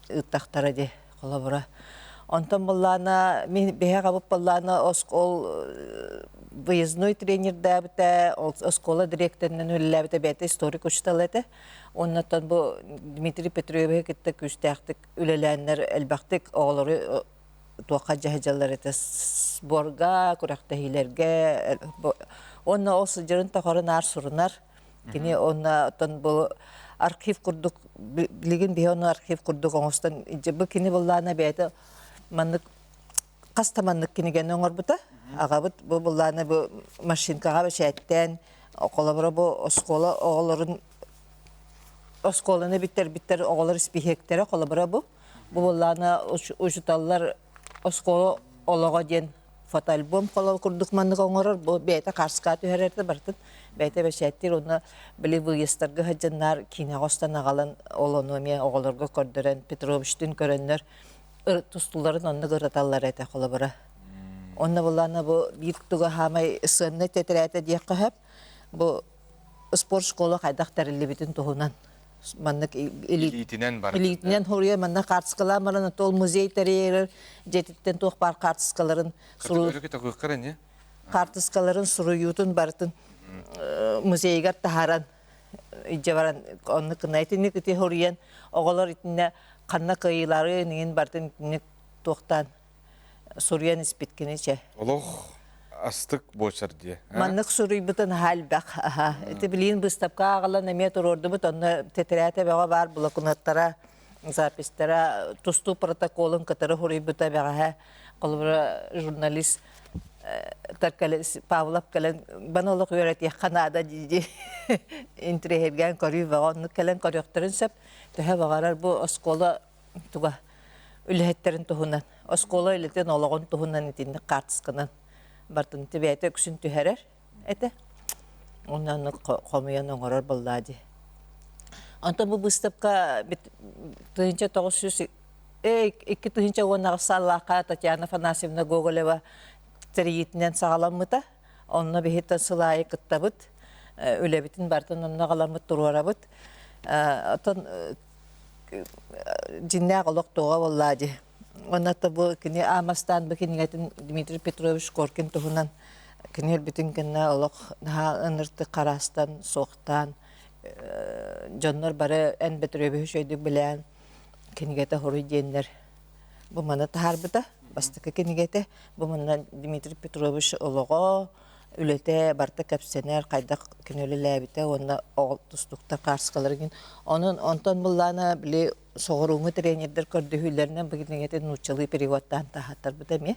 K: ыыттахтара дии холобура. Онтон буллаана мин биһиэхэ аҕабыт буоллаана ол выездной тренердээбитэ, ол оскуола дириэктэринэн үлэлээбитэ бэйэтэ историк учуутал этэ. Оннуттан бу Дмитрий Петровиһы кытта күүстээхтик үлэлээннэр элбэхтик оҕолору туохха дьаһайдьаллар этэ сборга, күрэхтэһиилэргэ уонна ол сылдьарын тухары наар сурунар. Кини онно оттон бу архив курдук билигин биһи ону архив курдук оҥостон бу кини быллаана бэйэтэ маннык хас да маннык кинигэни оҥорбута. Аҕабыт бу быллаана бу машинкаҕа бэчээттээн холобура бу оскуола оҕолорун оскуоланы бүттэрбиттэр оҕолор испииһэктэрэ холобура бу. Бу буоллаҕына учууталлар оскуола олоҕо диэн. Фотоальбом холол курдук маннык оҥорор, бу бэйэтэ хаарскаа түһэрэрдэ барытын бэйэтэ бэчээттиир уонна били выездтарга сылдьаннар киинэҕэ устан аҕалан ол ону эмиэ оҕолорго көрдөрөн Петровичтыын көрөннөр тустууларын оннук ырыталлар этэ холобура. Онно буллаана бу биир туга хаамай сыаннай тэтэрээтэ диэххэ сөп. Бу спорт школа хайдах тэриллибитин туһунан маннык
A: илиитинэн бар
K: илиитинэн хоруйа манна хаартыскалаан баран ол музей тэрийэр дьиэтиттэн туох баар хаартыскаларын хаартыскаларын суруйуутун барытын музейыгар таһааран илдьэ баран оннук гына итинник ити хоруйан оҕолор итиннэ ханна кыайыылары иҥин барытын итинник туохтаан суруйан испит кини чэ.
A: Олох астык буочар дии.
K: Маннык суруйбутун аһа элбэх. Аха. Ити билигин быыстапка аҕалан эмиэ туруордубут. Онно тэтэрээт эбэҕэ баар блокноттара, записьтара, тустуу протоколун кытары суруйбута бэҕэһээ. Холобура, журналист Павлов кэлэн баны олох үөрэтиэххэ наада дии интириэһиргээн көрүү бөҕө оннук кэлэн көрүөхтэрин сөп. Төһө баҕарар бу оскуола туга үлэһиттэрин туһунан оскуола үлэтин олоҕун туһунан итинник хаартысканан бартын бэйэтэ үксүн түһэрэр этэ уонна оннук хомуйан оҥорор буоллаа дии онтон бу быыстапка 1900 2018 сыллаахха Татьяна Афанасьевна Гоголева тэрийиитинэн саҕаламмыта онно биһиттэн сыл аайы кыттабыт үлэбитин барытын онно аҕаламмыт туруорабыт оттон дьиннээх олох туоҕа буоллаа дии. Уонна бу кини аамастаан бу кинигэтин Дмитрий Петрович Коркин туһунан кини өлбүтүн кэннэ олох наһаа ыныртык хараастан, суохтаан дьоннор бары эн Петровиһы үчүгэйдик билээн кинигэтэ хоруй диэннэр бу маны таһаарбыта бастакы кинигэтэ бу манна Дмитрий Петрович олоҕо үлэтэ барыта кэпсэнэр, хайдах кини үлэлээбитэ уонна оҕо тустууктар хаарыскаларын Онон онтон быллаана били соҕурууҥҥу тренердэр көрдөһүүлэринэн бу кинигэтин нууччалыы переводтаан таһааттарбыта эмиэ.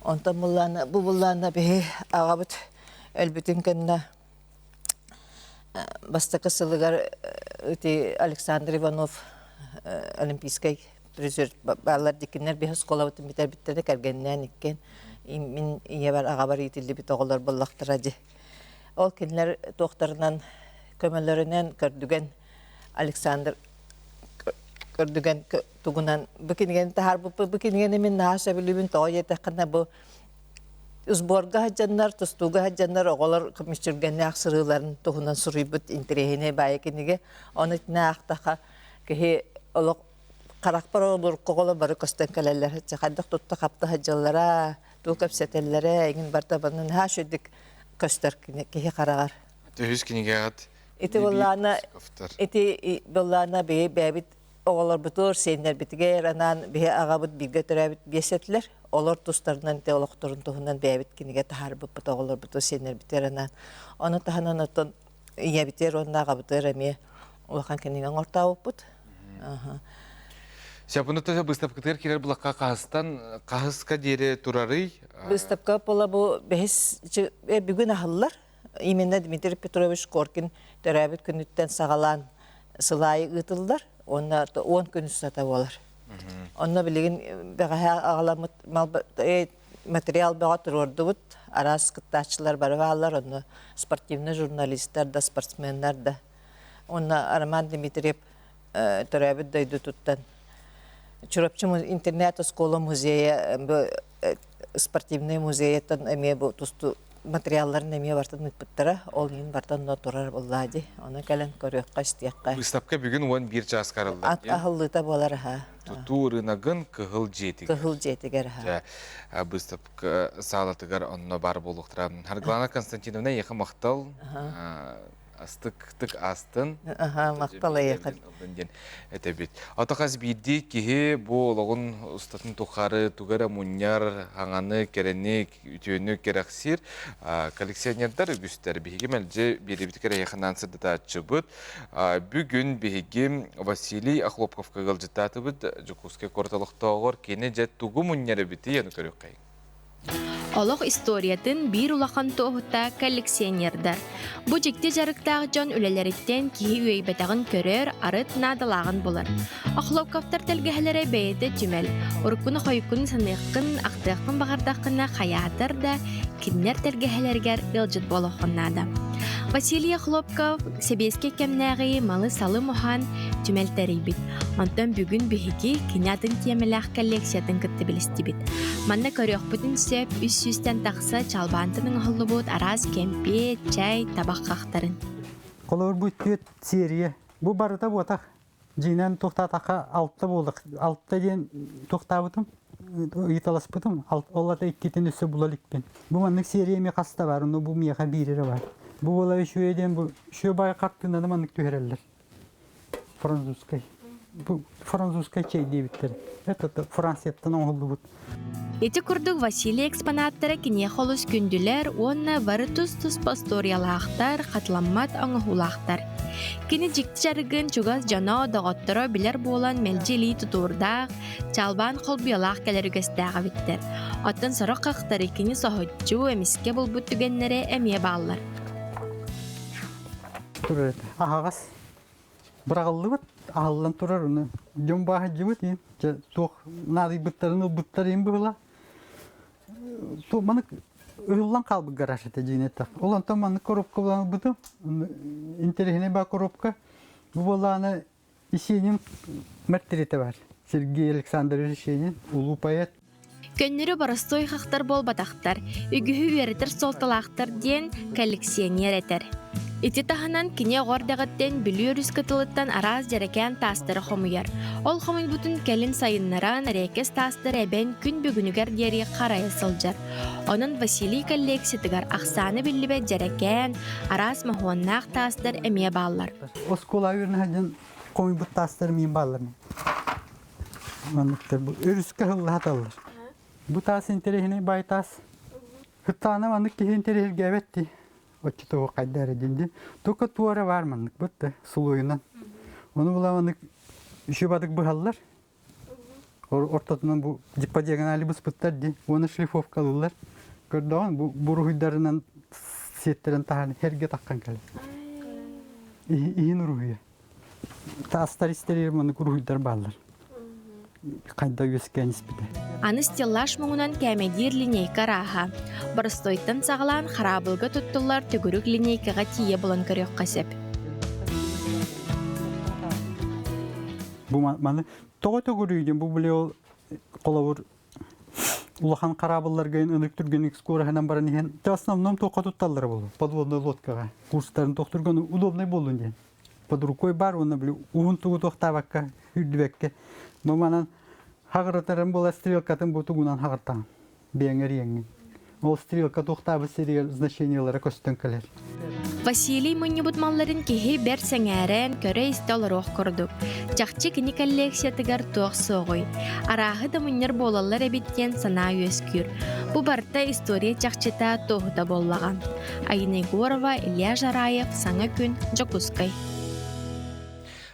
K: Онтон быллаана бу быллаана биһи аҕабыт өлбүтүн кэннэ бастакы сылыгар ити Александр Иванов олимпийскай призер бааллар дикиннэр биһи оскуолабытын бүтэрбиттэрэ кэргэннээн иккиэн мин ийэбэр аҕабар иитиллибит оҕолор буоллахтара дии ол кинилэр туохтарынан көмөлөрүнэн көрдүгэн Александр көрдүгэн тугунан бу кинигэни таһаарбыппыт бу кинигэни мин наһаа сөбүлүүбүн тоҕо диэтэххинэ бу Сборга сылдьаннар, тустууга сылдьаннар оҕолор мүччүргэннээх сырыыларын туһунан суруйбут интэриэһинэй баайы кинигэ. Ону итинэ аахтаха киһи олох харахпар олорукка оҕолор бары көстөн кэлэллэр. Хайдах тутта-хапта сылдьаллара, тугу кэпсэтэллэрэ, эҥин барыта баны наһаа үчүгдүк көстөр киһи хараҕар.
A: Үһүс кинигэҕит
K: Ити былаана ити былаана биһи бэйэбит Оҕолорбутугар, сиэннэрбитигэр анаан биһи аҕабыт бииргэ төрөөбүт биэс этилэр. Олор тустарынан ити олохторун туһунан бэйэбит кинигэ таһаарбыппыт оҕолорбутугар, сиэннэрбитигэр анаан. Ону таһынан оттон ийэбитигэр уонна аҕабытыгар эмиэ улахан кинигэ оҥортообуппут.
A: Сяпуну төһө быыстапкатыгар киирэр булакка хаһыстан хаһыска диэри турарый?
K: Быыстапка буола бу бэһис бүгүн аһыллар. Именно Дмитрий Петрович Коркин төрөөбүт күнүттэн саҕалаан сыл аайы ыытыллар уонна 10 күн устата буолар. Онно билигин бэҕэһээ аҕаламмыт материал бөҕө туруордубут. Араас кыттааччылар бары бааллар, онно спортивнай журналистар да, спортсменнар да. Уонна Роман Дмитриев төрөөбүт дойдутуттан Чурапчы интернет-оскуола музейа спортивнай музейтан эмиэ бу тусту материалларын эмиэ бартан ыыппыттара. Ол иһин бартан онно турар буоллаа дии. Ону кэлэн көрүөххэ, истиэххэ.
A: Выставка бүгүн 11 чааска арыллар.
K: Ат аһыллыыта буолар аха.
A: Тутуу рыногын Кыһыл дьиэтигэр.
K: Кыһыл дьиэтигэр аха.
A: Выставка саалатыгар онно бар буолуохтара. Харглана Константиновна, эйиэхэ махтал. Астыктык астын.
K: Аха, махтал эйиэхэ.
A: Диэн этэбит. Ото хас биирдии киһи бу олоҕун устатын тухары тугу эрэ мунньар, хаҥаны, кэрэни, үтүөнү кэрэхсиир коллекционердар үгүстэр. Биһиги мэлдьи биэрэбитигэр эйиэхэ сырдатааччыбыт. Бүгүн биһиги Василий Охлопковка ыалдьыттаатыбыт Дьокуускай куорат олохтооҕор кини дьэ тугу мунньар эбитий, аны көрүөххэйиҥ.
L: Олох историятын биир улахан туоһута коллекционердар. Бу дьикти дьарыктаах дьон үлэлэриттэн киһи үөйбэтэҕин көрөр, арыт наадалааҕын булар. Охлопковтар тэлгэһэлэрэ бэйэтэ түмэл. Уруккуну-хойуккуну саныаххын, ахтыаххын баҕардаххына хайаатар да кинилэр тэлгэһэлэригэр ыалдьыт буолуоххун наада. Василий Охлопков сэбиэскэй кэмнээҕи малы-салы муһаан түмэл тэрийбит. Онтон бүгүн биһиги кини атын тиэмэлээх коллекциятын кытта билистибит. Манна көрүөхпүтүн сөп үс сүүстэн тахса чалбаантан оҥоһуллубут араас кэмпиэт, чай, табах хахтарын.
M: Холобур, бу түөрт серия. Бу барыта буотах. Дьиҥинэн туохтаатахха алта буоллах. Алта диэн туохтаабытым, ыйыталаспытым. Ол ата иккитин өссө була иликпин. Бу маннык серия эмиэ хаста бар, но бу миэхэ биир эрэ бар. Бу буола үчүгэй диэн бу үчүгэй баай хартыынаны маннык түһэрэллэр. Французскай. Бу французскай чэй диэбиттэр. Это Францияттан оҥоһуллубут.
L: Ити курдук Василий экспонаттара киниэхэ олус күндүлэр уонна бары тус-туспа остуоруйалаахтар, хатыламмат оҥоһуулаахтар. Кини дьикти дьарыгын чугас дьоно, доҕотторо билэр буолан мэлдьи илии тутуурдаах, чалбаан холбуйалаах кэлэр үгэстээх эбиттэр. Оттон сорох хахтары кини соһуччу, эмискэ булбут түгэннэрэ эмиэ бааллар.
M: Турар аһаҕас быраҕыллыбыт, аһыллан турар уну дьон бааһырдьыбыт иин дьэ туох наадыйбыттарын ылбыттар иин быһыла маннык ыһыллан хаалбыт гараж этэ дьиин этэх ол онтон маннык коробка булан ылбытым интэриэһинэй баа коробка бу буоллаҕына Есенин мэртиритэ бар Сергей Александрович Есенин улуу поэт
L: Көннөрү боростуой хахтар буолбатахтар, үгүһү үөрэтэр суолталаахтар диэн коллекционер этэр. Ити таһынан кини оҕо эрдэҕиттэн Бүлүү өрүс кытылыттан араас дьэрэкээн таастары хомуйар. Ол хомуйбутун кэлин сайыннаран, эриэккэс таастары эбэн күн бүгүнүгэр диэри харайа сылдьар. Онон Василий коллекциятыгар ахсаана биллибэт дьэрэкээн, араас моһуоннаах таастар эмиэ бааллар.
M: Оскуола үөрэнэ сылдьан хомуйбут таастарым миин бааллар. Манныктар бу өрүскэ ыллаһаталлар. Бу таас интэриэһинэй баай таас. Хыттаана маннык киһи интэриэһиргээбэт дии. Оччотугу хайда эрэ диэн дии. Только туора баар маннык бытты сулуйунан. Ону була маннык үчүбадык быһаллар. Ортотунан бу по диагонали быспыттар дии. Уонна шлифовкалыыллар. Көрдөҕүн бу буруһуйдарынан сиэттэрэн таһан herге таххан кэлэр. Иһин уруһуйа. Таастар истэригэр маннык уруһуйдар бааллар. Хайда үөскээн испитэ.
L: Аны стеллаж муҥунан кээмэйдиир линейка арааһа. Боростойтан саҕалаан хараабылга туттуллар төгүрүк линейкаҕа тиийэ булан көрүөххэ сөп.
M: Бу маны тоҕо төгүрүйдүм бу били ол холобур улахан хараабылларга ынык түргэнник скороһынан баран иһэн те основном туохха тутталлара буолуо подводная лодкаҕа курстарын тохтурган удобный буоллун диэн под рукой бар уонна били уһун тугу туохтаабакка үрдүбэккэ бу манан хаҕырытарын буола стрелкатын бу тугунан хаҕыртаҕын биэҥэр иэҥҥин Ол стрелка туохтаабыт сиригэр значениелара көстөн кэлэр.
L: Василий мунньубут малларын киһи бэрт сэҥээрэн, көрө-истэ олоруох курдук. Чахчы кини коллекциятыгар туох суоҕуй? Арааһы да мунньар буолаллар эбит диэн санаа үөскүүр. Бу барыта история чахчыта туоһута буоллаҕа. Айна Егорова, Илья Жараев, Саҥа күн, Дьокуускай.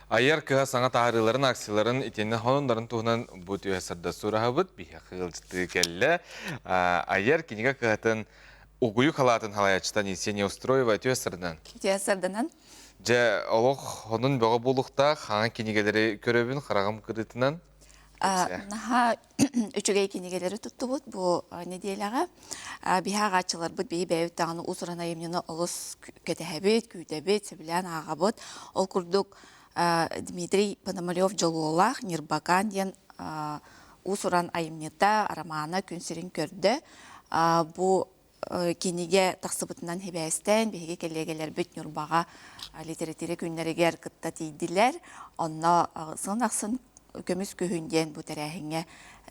A: Айар кыһа саҥа таһаарыыларын, акцияларын итиэннэ сонуннарын туһунан бу түһэ сырда сураһабыт. Биһиэхэ ыалдьыттыы кэллэ. Айар кинигэ кыһатын угуйу халаатын халайааччыта Анисия Неустроева үтүө сырынан.
N: Үтүө сырданан.
A: Дьэ, олох онун бөҕө буолуохтаах хаҥа кинигэлэри көрөбүн хараҕым кырыытынан.
N: Наһаа үчүгэй кинигэлэри туттубут бу нэдиэлэҕэ. Биһи ааҕааччыларбыт биһи бэйэбит даҕаны уус-уран айымньыны олус кэтэһэбит, күүтэбит, сөбүлээн ааҕабыт. Ол курдук Дмитрий Пономарев Дьолуолаах Ньырбакаан диэн уус-уран айымньыта, романа күн сирин көрдө. Бу кинигэ тахсыбытынан сибээстээн биһиги кэллиэгэлэрбит Ньурбаҕа литература күннэригэр кытта тиийдилэр. Онно сылын ахсын көмүс күһүн диэн бу тэрээһиҥҥэ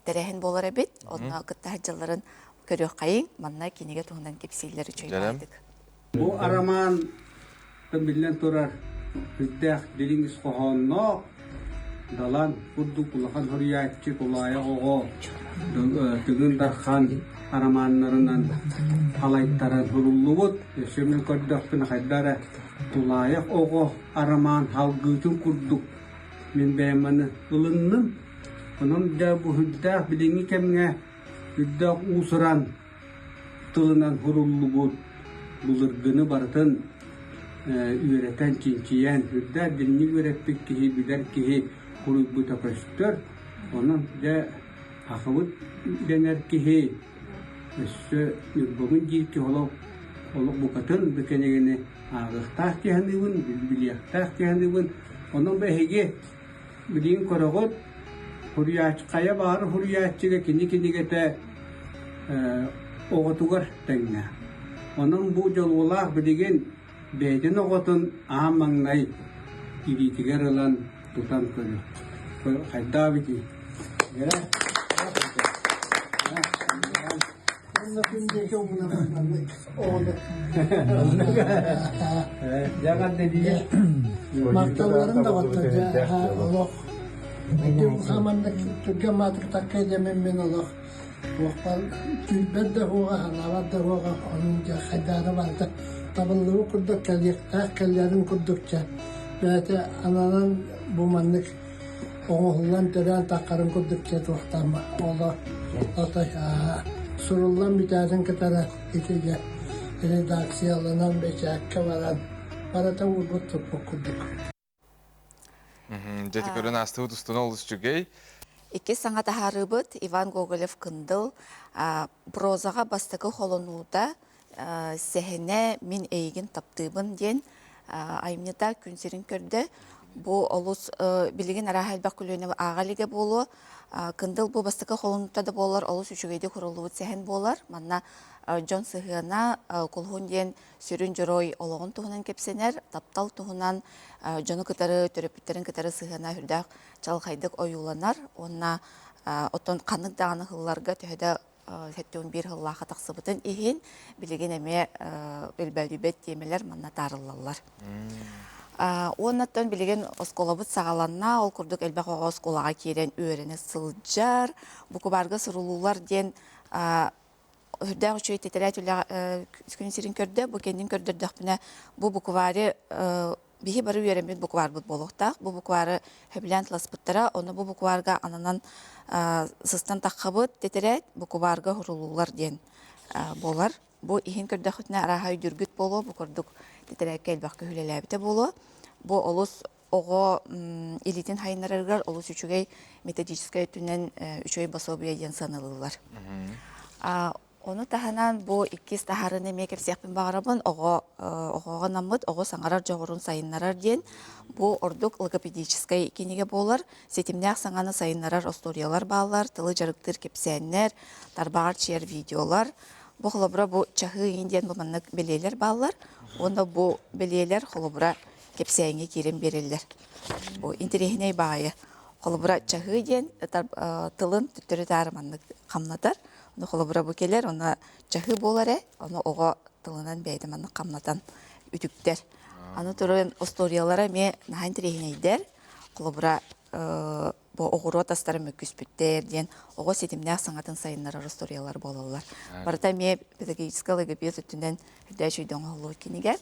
N: тэрээһин буолар эбит. Онно кытта сылдьалларын көрүөххэйиҥ. Манна кинигэ туһунан кэпсииллэр үчүгэй
O: Бу арамаан биллэн турар сүрдээх дириҥ ис хоһоонноох Далан курдук улахан суруйааччы Тулаайах оҕо Тыгын Дархан арамааннарынан халайтаран суруллубут. Өссө мин көрдөхпүнэ хайдах эрэ Тулаайах оҕо арамаан салгыытын курдук мин бэйэм маны ылынным. Онон дьэ бу сүрдээх билиҥҥи кэмҥэ сүрдээх уус-уран. тылынан суруллубут былыргыны барытын үөрэтэн, чинчийэн, үрдээх дириҥник үөрэппит киһи, билэр киһи суруйбута көстөр. Онон дьэ сахабыт дэнэр киһи өссө Ньурбабын диир киһи олох олох букатын бу кинигэни ааҕыахтаах дии саныыбын, билиэхтээх дии саныыбын. Онон бу эһиги билигин көрөҕүт, суруйааччы хайа баҕарар суруйааччыга кини кинигэтэ оҕотугар тэҥнээх. Онон бу дьолуолаах билигин бэйэтин оҕотун аан маҥнай илиитигэр ылан тутан көрүөх. Хайдах эбитий?
P: Махталларын да олох хаманнык түргэн маатык такка дэмин мин олох туохпар түүлбэр да суоҕа санаабар да суоҕа онон дьэ хайдаары барыта табыллыбыт курдук кэлиэхтээх кэллэрин курдук чэ бэйэтэ ананан бу маннык оҥоһуллан төрөөн таххарын курдук чэ туохтаама оло отой суруллан бүтээтин кытары ити дьэ редакцияланан бэчээккэ баран барыта уурбут туппут курдук.
A: Дьэ, көрөн аастыбыт устуна олус үчүгэй.
N: Иккис саҥа таһаарыыбыт Иван Гоголев-Кындыл прозаҕа бастакы холонуута сэһэнэ «Мин эйигин таптыыбын» диэн айымньыта күн сирин көрдө. Бу олус билигин арааһа элбэх көлүөнэ ааҕа илигэ буолуо. Кындыл бу бастакы холонуута да буолар олус үчүгэйдик суруллубут сэһэн буолар. Манна дьон сыһыана Кулуһун диэн сүрүн дьоруой олоҕун туһунан кэпсэнэр, таптал туһунан дьону кытары, төрөппүттэрин кытары сыһыана сүрдээх чаҕылхайдык ойууланар уонна оттон ханнык даҕаны сылларга төһө да 71 сыллаахха тахсыбытын иһин билигин эмиэ өлбөөдүйбэт тиэмэлэр манна таарыллаллар. Уоннаттан билигин оскуолабыт саҕаланна, ол курдук элбэх оҕо оскуолаҕа киирэн үөрэнэ сылдьар. Букубаарга сурулуулар диэн үрдээх үчүгэй тэтэрээт үлэҕэ күн сирин көрдө. Бу кэннин көрдөрдөхпүнэ, бу буквари биһи бары үөрэммит букварбыт буолуохтаах. Бу буквары сөбүлээн тыласпыттара. Ону бу букварга ананан сыстан таххабыт тэтэрээт букварга сурулуулар диэн буолар. Бу иһин көрдөххүтүнэ арааһа өйдүүргүт буолуо, бу курдук тэтэрээккэ элбэх күһүлэлээбитэ буолуо. Бу олус оҕо илиитин хайыннарарыгар олус үчүгэй методическай өттүнэн үчүгэй босуобуйа диэн сыаналыыллар. Ону таһынан бу иккис таһаарыыны эмиэ кэпсиэхпин баҕарабын. Оҕо оҕоҕо анаммыт оҕо саҥарар дьоҕурун сайыннарар диэн бу ордук логопедическай кинигэ буолар. Ситимнээх саҥаны сайыннарар остуоруйалар бааллар, тылы дьарыктыыр кэпсээннэр, тарбаҕар чиэр видеолар. Бу холобура бу чаһыы иин диэн бу маннык бэлиэлэр бааллар. Уонна бу бэлиэлэр холобура кэпсээҥҥэ киирэн биэрэллэр. Бу интэриэһинэй баайы. Холобура, чаһыы диэн тылын төттөрү-таары маннык хамнатар. Ону холобура бу кэлэр, ону чаһыы буолар ээ, ону оҕо тылынан бэйэтэ маннык хамнатан үтүктэр. Аны туран остуоруйалара эмиэ наһаа интэриэһинэйдэр. Холобура, бу оҕуруот астара мөккүспүттэр диэн оҕо ситимнээх саҥатын сайыннарар остуоруйалар буолаллар. Барыта эмиэ педагогическай логопед өттүнэн үрдээч өйдөөн оҥоһуллубут кинигэ.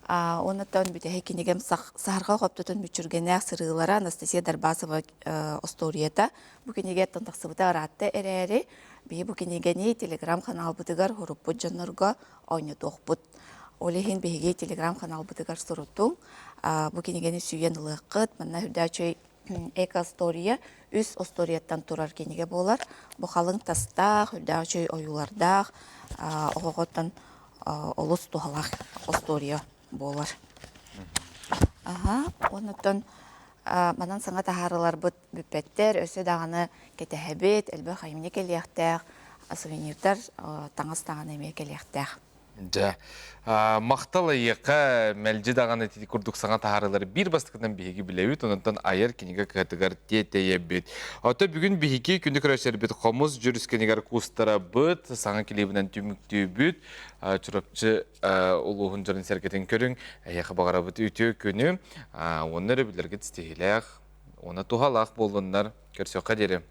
N: Оннуттан бүтэһик кинигэм Саһарҕа хоптотун мүччүргэнээх сырыылара Анастасия Дарбасова остуоруйата. Бу кинигэттэн тахсыбыта ыраатта эрээри, биһи бу кинигэни телеграм-ханаалбытыгар суруппут дьоннорго оонньотуохпут. Ол иһин биһиги телеграм-ханаалбытыгар сурутуҥ. Бу кинигэни сүүйэн ылыаххыт. Манна үрдээчүй эко-история үс остуоруйаттан турар кинигэ буолар. Бу халыҥ тастаах, үрдээх үчүгэй ойуулардаах, оҕоҕоттон олус туһалаах остуоруйа буолар. Аха, оннуттан манан саҥа таһаарыларбыт бүппэттэр, өссө даҕаны кэтэһэбит, элбэх айымньы кэлиэхтээх, сувенирдар, таҥас даҕаны эмиэ кэлиэхтээх.
A: Дьэ, махтал эйиэхэ мэлдьи даҕаны ити курдук саҥа таһаарыылары биир бастакынан биһиги билэбит, онтон айар кинигэ кыһатыгар тиэтэйэбит. Ото бүгүн биһиги күнү көрөсөрбүт хомус дьүрүскэнигэр куустарабыт, саҥа килиэбинэн түмүктүүбүт. Чурапчы улууһун дьонун сэргэтин көрүҥ, эйиэхэ баҕарабыт үтүө күнү, уонна өрөбүллэргит ситиһиилээх, уонна туһалаах буоллуннар. Көрсүөххэ диэри.